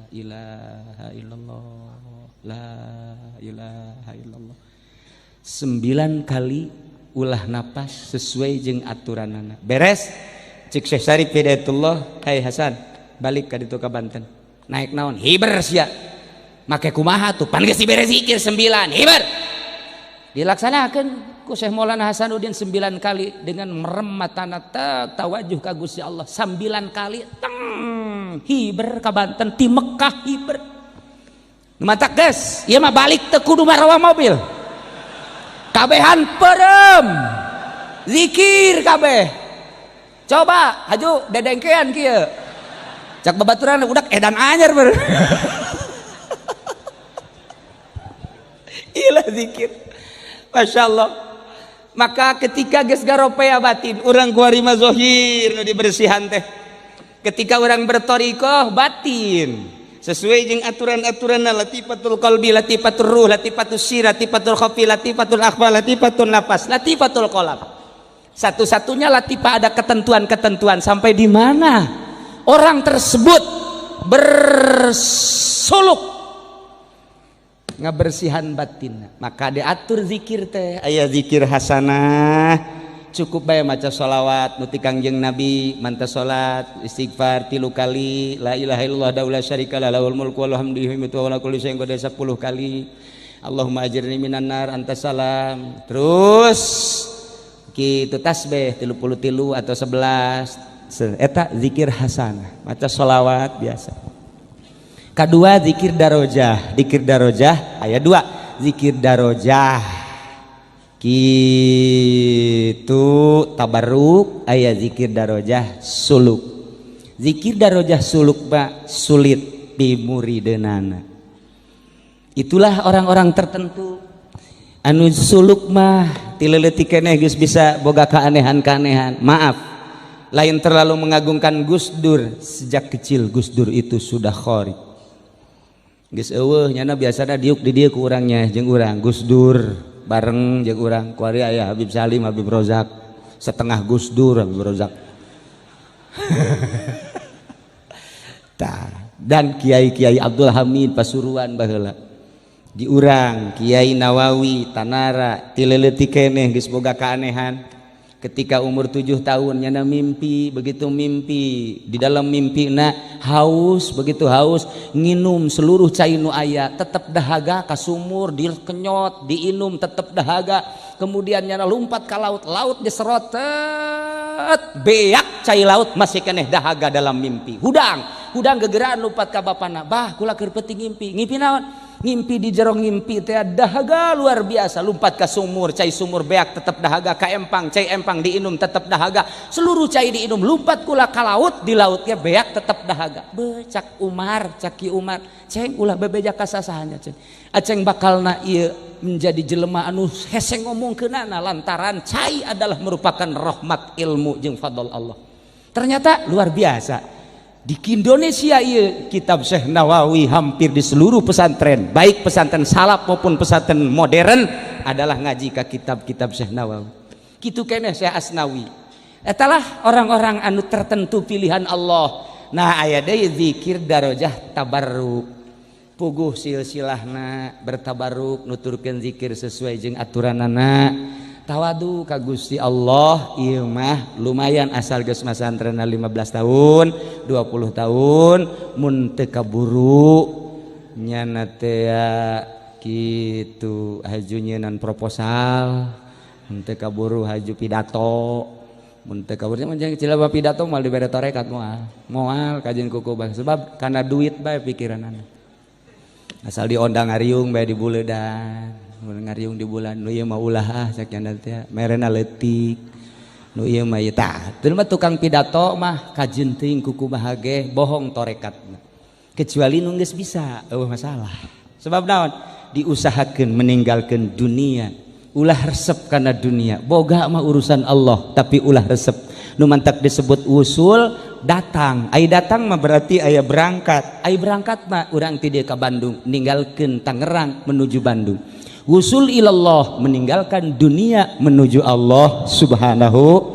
ilaha illallah, la ilaha illallah. 9 kali ulah napas sesuai jeung aturanana. Beres cik Syekh Syarif Hidayatullah, "Hai Hasan, balik ka ditu ka Banten." Naik naon? Hiber sia. Make kumaha tuh? Pan geus dibere zikir 9, hiber. Dilaksanakeun ku Syekh Maulana Hasanuddin 9 kali dengan merem matana tawajuh ka Gusti Allah 9 kali teng hiber ka Banten ti Mekah hiber. Nu matak geus, ieu mah balik teu kudu marawa mobil. Kabehan perem. Zikir kabeh. Coba haju dedengkean kieu. Cak babaturan udak edan anyar ber. Ilah zikir. Masya Allah. Maka ketika geus garopea batin, urang kuari mah zahir nu dibersihan teh. Ketika orang bertorikoh batin sesuai jeung aturan-aturanna latifatul qalbi, latifatul ruh, latifatul sir, latifatul khafi, latifatul akhfa, latifatul nafas, latifatul qalb. Satu-satunya latifah ada ketentuan-ketentuan sampai di mana orang tersebut bersuluk ngabersihan batin. Maka diatur zikir teh, aya zikir hasanah, cukup bae maca sholawat nu ti Kangjeng Nabi, manta salat istighfar 3 kali, la ilaha illallah la syarika lah lahul mulku wa lahul hamdu wa ala kulli syai'in qadir 10 kali, Allahumma ajirni minan nar anta salam. Terus kitu tasbih 33 atau 11, eta zikir hasanah, maca sholawat biasa. Kedua zikir darojah, zikir darojah aya 2, zikir darojah kitu tabarruk, aya zikir darojah suluk. Zikir darojah suluk pak sulit pimurideunana. Itulah orang-orang tertentu anu suluk mah ti leutik keneh geus bisa boga keanehan-keanehan. Maaf, lain terlalu mengagungkan Gus Dur, sejak kecil Gus Dur itu sudah khori. Geus eueuh nyana, biasana diuk di dieu ku urangnya, jeung urang Gus Dur bareng jeung urang. Kuari aya Habib Salim, Habib Rozak, setengah Gus Dur Habib Rozak. Tah, dan Kiai-kiai Abdul Hamid Pasuruan baheula di urang, Kiai Nawawi Tanara, ti leutik keneh geus boga keanehan. Ketika umur 7 tahun nyana mimpi, begitu mimpi, di dalam mimpi na haus, begitu haus nginum seluruh cai nu aya tetap dahaga, ka sumur dikenyot diinum tetap dahaga. Kemudian nyana lompat ke laut, laut diserot, beak cai laut, masih keneh dahaga dalam mimpi. Hudang hudang gegeraan lompat ka bapana, "Bah, kula keur peuting ngimpi." "Ngimpi naon?" "Ngimpi, di jero ngimpi teh dahaga luar biasa, lompat ke sumur, cai sumur beak tetap dahaga, ka empang, cai empang diinum tetap dahaga, seluruh cai diinum, lompat kula ka laut, di lautnya beak tetap dahaga." Be, cak Umar, cak Ki Umar, "Ceng, ulah bebeja ka sasaha, ceng. Aceng bakalna ieu menjadi jelema anu hese ngomongkeunana lantaran cai adalah merupakan rahmat, ilmu jeung fadl Allah." Ternyata luar biasa di Indonesia iya, kitab Syekh Nawawi hampir di seluruh pesantren, baik pesantren salaf maupun pesantren modern, adalah ngaji ke kitab-kitab Syekh Nawawi. Gitu keneh Syekh Asnawi. Etalah orang-orang anu tertentu pilihan Allah. Nah, aya deui zikir darajah tabarruk. Puguh silsilahna bertabaruk, nuturkeun zikir sesuai jeung aturanana, tawadu ka Gusti Allah. Ieu mah lumayan asal geus masantrenna 15 tahun, 20 tahun. Mun teu kaburu nyana teh kitu, haju nyeunan proposal, mun teu kaburu haju pidato, mun teu kaburu mun cilaba pidato moal dibere tarekat, moal moal kajeun kuku bang, sebab karena duit bae pikiranana. Asal diondang ngariung bae di buledan, ngariung di bulan, nu ieu mah ulah ah, cek nya teh merena leutik, nu ieu mah ieu. Tah, teu mah tukang pidato mah kajeun teuing kuku bahage bohong torekatna, kecuali nu geus bisa, eueuh masalah. Sebab naon? Diusahakeun meninggalkan dunia, ulah resep karena dunia. Boga mah urusan Allah, tapi ulah resep. Nu mantak disebut usul datang. Ai datang mah berarti aya berangkat. Ai berangkat mah urang ti dieu ka Bandung, ninggalkeun Tangerang menuju Bandung. Wusul ilallah, meninggalkan dunia menuju Allah Subhanahu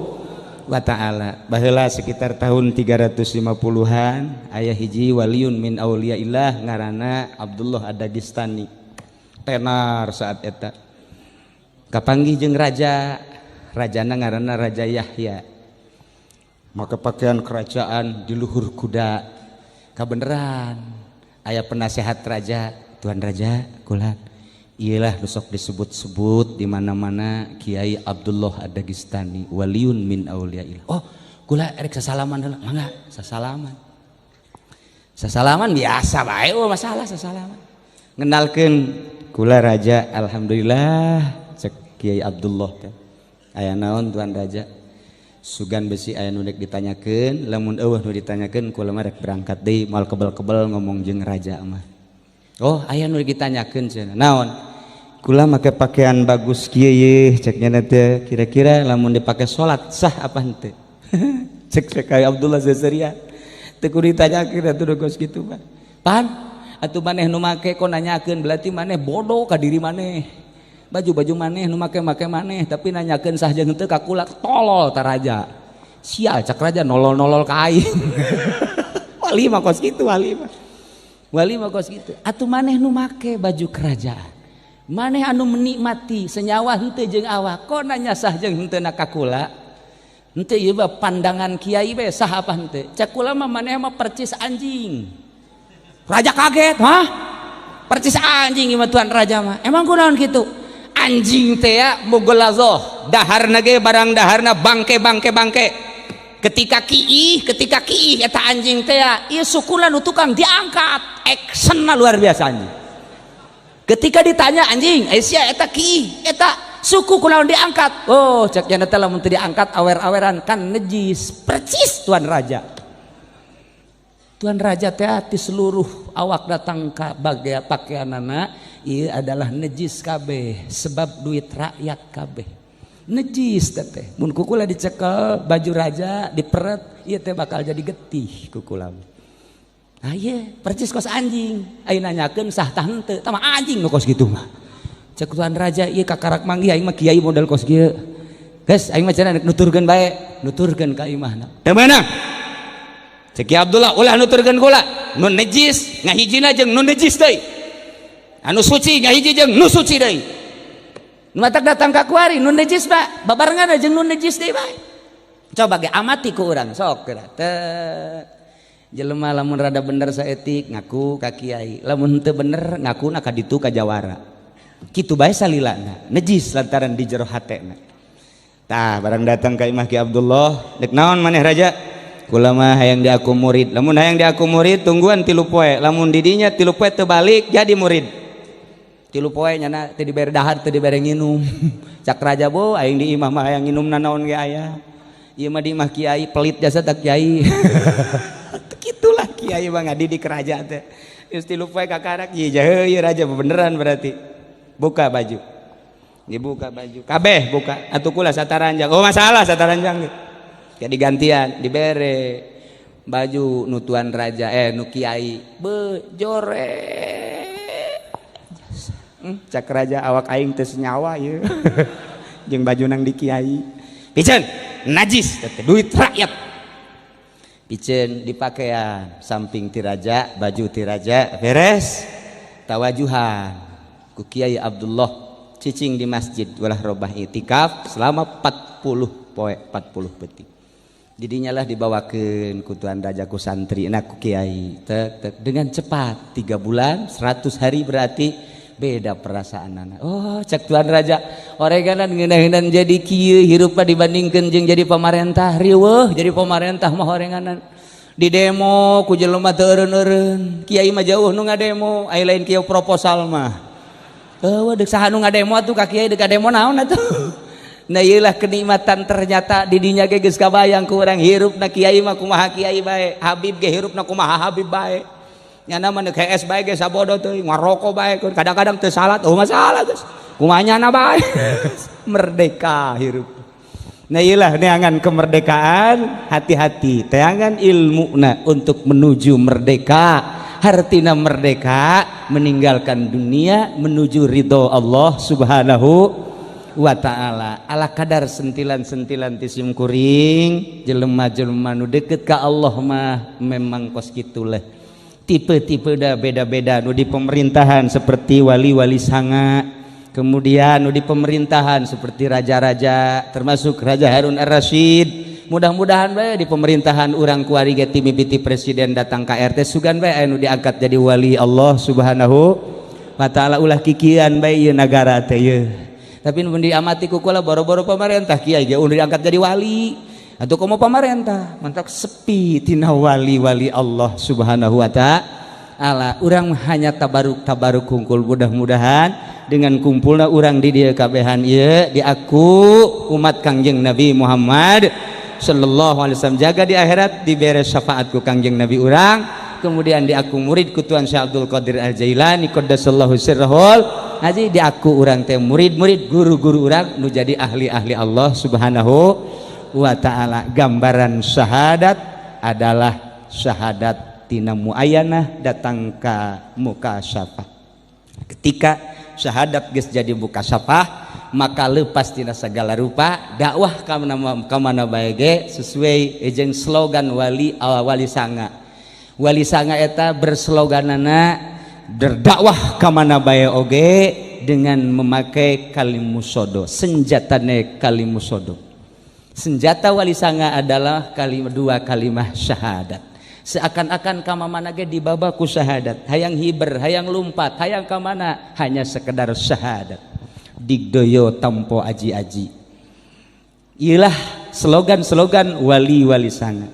wa ta'ala. Baheula sekitar tahun 350-an aya hiji waliun min auliyaillah ngaranna Abdullah Ad-Dagestani, tenar saat eta. Kapanggih jeung raja, rajana ngaranna Raja Yahya, maka pakaian kerajaan, di luhur kuda. Kabeneran aya penasehat raja, "Tuan raja, kula iyalah sok disebut-sebut di mana-mana Kiai Abdullah Ad-Dagestani, waliun min auliyaillah. Oh, kula erek sasalaman heula." "Mangga." Sasalaman, sasalaman biasa bae, oh masalah sasalaman. "Ngenalkeun kula raja." "Alhamdulillah," cek Kiai Abdullah teh. "Aya naon, tuan raja?" "Sugan besi aya nu rek ditanyakeun. Lamun eueuh nu ditanyakeun, kula mah rek berangkat deui, moal kebel-kebel ngomong jeung raja mah." "Oh, aya nu ditanyakeun," cenah. "Naon?" "Kula make pakaian bagus kieu ye," cek nya teh, "kira-kira lamun dipake salat sah apa henteu?" Cek cek Kiai Abdullah Zazaria, "Teu kudu ditanyakeun atuh kos kitu mah. Pan atuh maneh nu make, kok nanyakeun? Berarti maneh bodoh ka diri maneh. Baju-baju maneh nu make-make maneh, tapi nanyakeun sah jeung henteu ka kula. Tolol ta raja." "Sial," cak raja, "nolol-nolol ka aing." Wali mah kos kitu, wali mah, wali mah kos kitu. "Atuh maneh nu make baju kerajaan, maneh anu menikmati senyawa henteu jeung awak, kok nanya sah jeung henteu na ka kula? Henteu, ieu mah pandangan kiai we, sah apa henteu. Cek kula mah maneh mah percis anjing." Raja kaget, "Hah, percis anjing ieu mah tuan raja mah? Emang kunaon kitu?" "Anjing teh ya mughallazoh, daharna ge barang daharna bangke bangke bangke. Ketika kiih, ketika kiih eta anjing teh ya, ieu sukuna nu tukang diangkat, actionna luar biasa anjing. Ketika ditanya anjing, eh sia eta kiih, eta suku kunaon diangkat? Oh, cek nya teh, lamun teu diangkat awer-aweran kan nejis." Percis tuan raja. Tuan raja teh di seluruh awak datang ke bagai pakaianana ieu adalah nejis kabeh, sebab duit rakyat kabeh nejis teh. Mun kukula dicekel baju raja, diperet ieu teh bakal jadi getih kukula. Nah iya, percis kos anjing. Ayo nanyakeun sah tah henteu, tah anjing nu kos kitu mah. Cek Tuan Raja, ieu kakarak manggih aing mah kiai model kos kieu. Geus aing mah cenah nuturkeun bae, nuturkeun ka imahna. Teu meunang. Cek Ki Abdullah, ulah nuturkeun kula. Nu najis ngahijina jeung nu najis deui. Anu suci ngahiji jeung nu suci deui. Nu matak datang ka kuari nu najis ba, babarengan jeung nu najis deui bae. Coba ge amati ku urang sok geura. Teu jelema lamun rada bener saetik ngaku ka kiai, lamun teu bener ngakuna ka ditu ka jawara. Kitu bae salilana, najis lantaran di jero hatena. Tah barang datang ka imah Ki Abdullah, dek naon maneh raja? Kula mah hayang diaku murid. Lamun hayang diaku murid tungguan 3 poe. Lamun didinya 3 poe teu balik jadi murid. 3 poe nyana teu dibere dahar, teu dibere nginum. Cak raja, bo aing di imah mah hayang nginum nanaon ge aya. Ieu mah di imah kiai pelit jasa tak kiai. Kitulah kiai mah ngadidik raja teh. Geus 3 poe kakarak ieu jahe ieu raja beneran berarti. Buka baju. Dibuka baju. Kabeh buka. Atuh kula sataranjang. Oh masalah sataranjang. Jadi gantian dibere baju nu tuan raja, nu kiai be jore. Cak raja, awak aing teu senyawa ieu jeung baju nang di kiai. Piceun najis teh duit rakyat. Piceun dipakaian samping ti raja, baju ti raja beres, tawajuhan ku Kiai Abdullah, cicing di masjid walah robah, itikaf selama 40 poe 40 peuting. Jadinya lah dibawakan ku tuan raja, ku santri nah ku kiai tek, tek. Dengan cepat 3 bulan 100 hari berarti beda perasaan anak. Oh, cek tuan raja, oreganan ngeunaheun jadi kieu hirup dibandingkeun jeung jadi pamarentah. Riweuh jadi pamarentah mah, orenganan di demo ku jelema teu eureun-eureun. Kiai mah jauh nu ngademo, ai lain kieu proposal mah eueuh deuk saha nu ngademo atuh ka kiai, deuk demo naon atuh. Nah, iyalah kenikmatan, ternyata didinya ge geus kabayang ku urang hirupna kiai mah kumaha, kiai bae, habib ge hirupna kumaha, habib bae. Nyana mah neuk HS bae ge sabodo teuing, ngaroko bae, kadang-kadang teu salat, oh masalah geus. Kumaha nyana bae. Merdeka hirup. Nah, iyalah neangan kemerdekaan, hati-hati, teangan ilmu na untuk menuju merdeka. Hartina merdeka meninggalkan dunia menuju ridho Allah Subhanahu wa ta'ala. Ala kadar sentilan-sentilan ti sim kuring, jelema-jelema nu deket ka Allah mah memang kos kitulah tipe-tipe dah beda-beda. Nu di pemerintahan seperti wali-wali sanga, kemudian nu di pemerintahan seperti raja-raja, termasuk Raja Harun Ar-Rasyid. Mudah-mudahan bae di pemerintahan urang kuari ge mimiti presiden datang ka RT, sugan bae anu diangkat jadi wali Allah Subhanahu wa ta'ala. Ulah kikian bae ieu nagara teh ieu. Tapi nu diamati ku kula, boro-boro pemerintah, kiai ge udah diangkat jadi wali atau komo pemerintah mantak sepi tina wali-wali Allah Subhanahu wa ta'ala. Urang hanya tabaruk tabaruk kumpul. Mudah-mudahan dengan kumpulna urang di dieu kabehan ieu diaku umat Kangjeng Nabi Muhammad sallallahu alaihi wasallam, jaga di akhirat dibere syafaat ku Kangjeng Nabi urang, kemudian diaku murid ku Tuan Syekh Abdul Qadir Al Jailani qaddasallahu sirrahul haji, diaku urang teh murid-murid guru-guru urang nu jadi ahli-ahli Allah Subhanahu wa ta'ala. Gambaran syahadat adalah syahadat tina muayanah datang ka mukasyafah. Ketika syahadat geus jadi mukasyafah, maka lepas tina segala rupa dakwah ka mana ka mana bae ge sesuai jeung slogan wali wali sanga. Wali sanga eta bersloganana berdakwah ka mana bae oge dengan memakai kalimusodo, senjatane kalimusodo. Senjata wali sanga adalah kalimah, dua kalimah syahadat. Seakan-akan ka mana ge dibawa ku syahadat, hayang hiber, hayang lumpat, hayang ka mana, hanya sekedar syahadat, digdoyo tampo aji-aji. Iyalah slogan-slogan wali-wali sanga.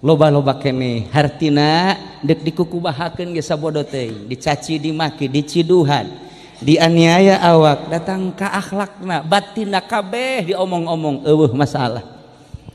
Loba-loba kene hartina dek dikukubahakeun ge sabodo teuing, dicaci, dimaki, diciduhan, dianiaya awak, datang ka akhlakna, batinna kabeh diomong-omong, eueuh masalah,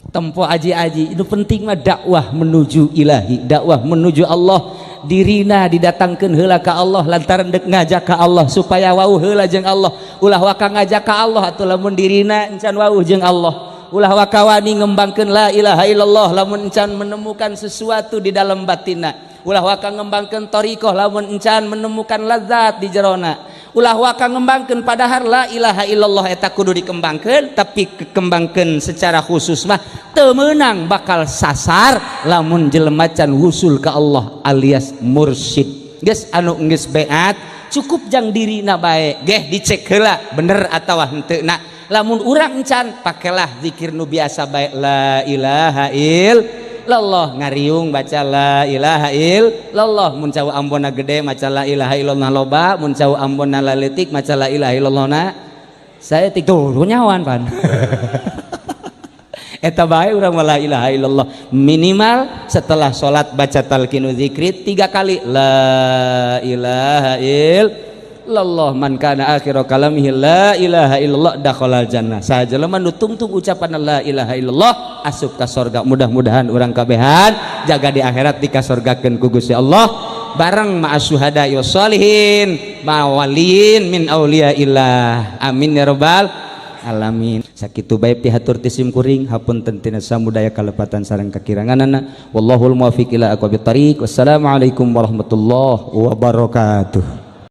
tempo aji-aji. Itu penting mah dakwah menuju ilahi, dakwah menuju Allah. Dirina didatangkeun heula ka Allah lantaran dek ngajak ka Allah supaya wauh heula jeung Allah. Ulah waka ngajak ka Allah atuh lamun dirina encan wauh jeung Allah. Ulah waka wani ngembangkeun la ilaha illallah lamun encan menemukan sesuatu di dalam batinna. Ulah waka ngembangkeun thariqah lamun encan menemukan lazat di jerona. Ulah waka ngembangkeun, padahal la ilaha illallah eta kudu dikembangkeun, tapi kekembangkeun secara khusus mah teu meunang, bakal sasar lamun jelema can wusul ka Allah alias mursyid. Geus, anu geus beat cukup jang dirina bae geh, dicek heula bener atawa henteu na. Lamun urang encan, pakailah zikir nu biasa bae, la ilaha illallah, ngariung baca la ilaha illallah. Mun cau ambona gede, maca la ilaha illallah loba. Mun cau ambona laletik, maca la ilaha illallah na saeutik tuh nyawan pan eta bae. Urang la ilaha illallah minimal setelah salat baca talqinu zikri tiga kali, la ilaha illallah. Man kana akhiru kalamihi la ilaha illallah dakhalal jannah. Saha jelema nu tungtung ucapan la ilaha illallah asup ka sorga. Mudah-mudahan urang kabehan jaga di akhirat dikasorgakeun ku Gusti Allah bareng ma'as syuhada wassalihin mawaliin min auliyaillah. Amin ya rabbal alamin. Sakitu bae pihatur ti sim kuring, hapunten tina samudaya kalepatan sareng kakiranganana. Wallahul muwaffiq ila aqwamit thariq. Wassalamualaikum warahmatullahi wabarakatuh.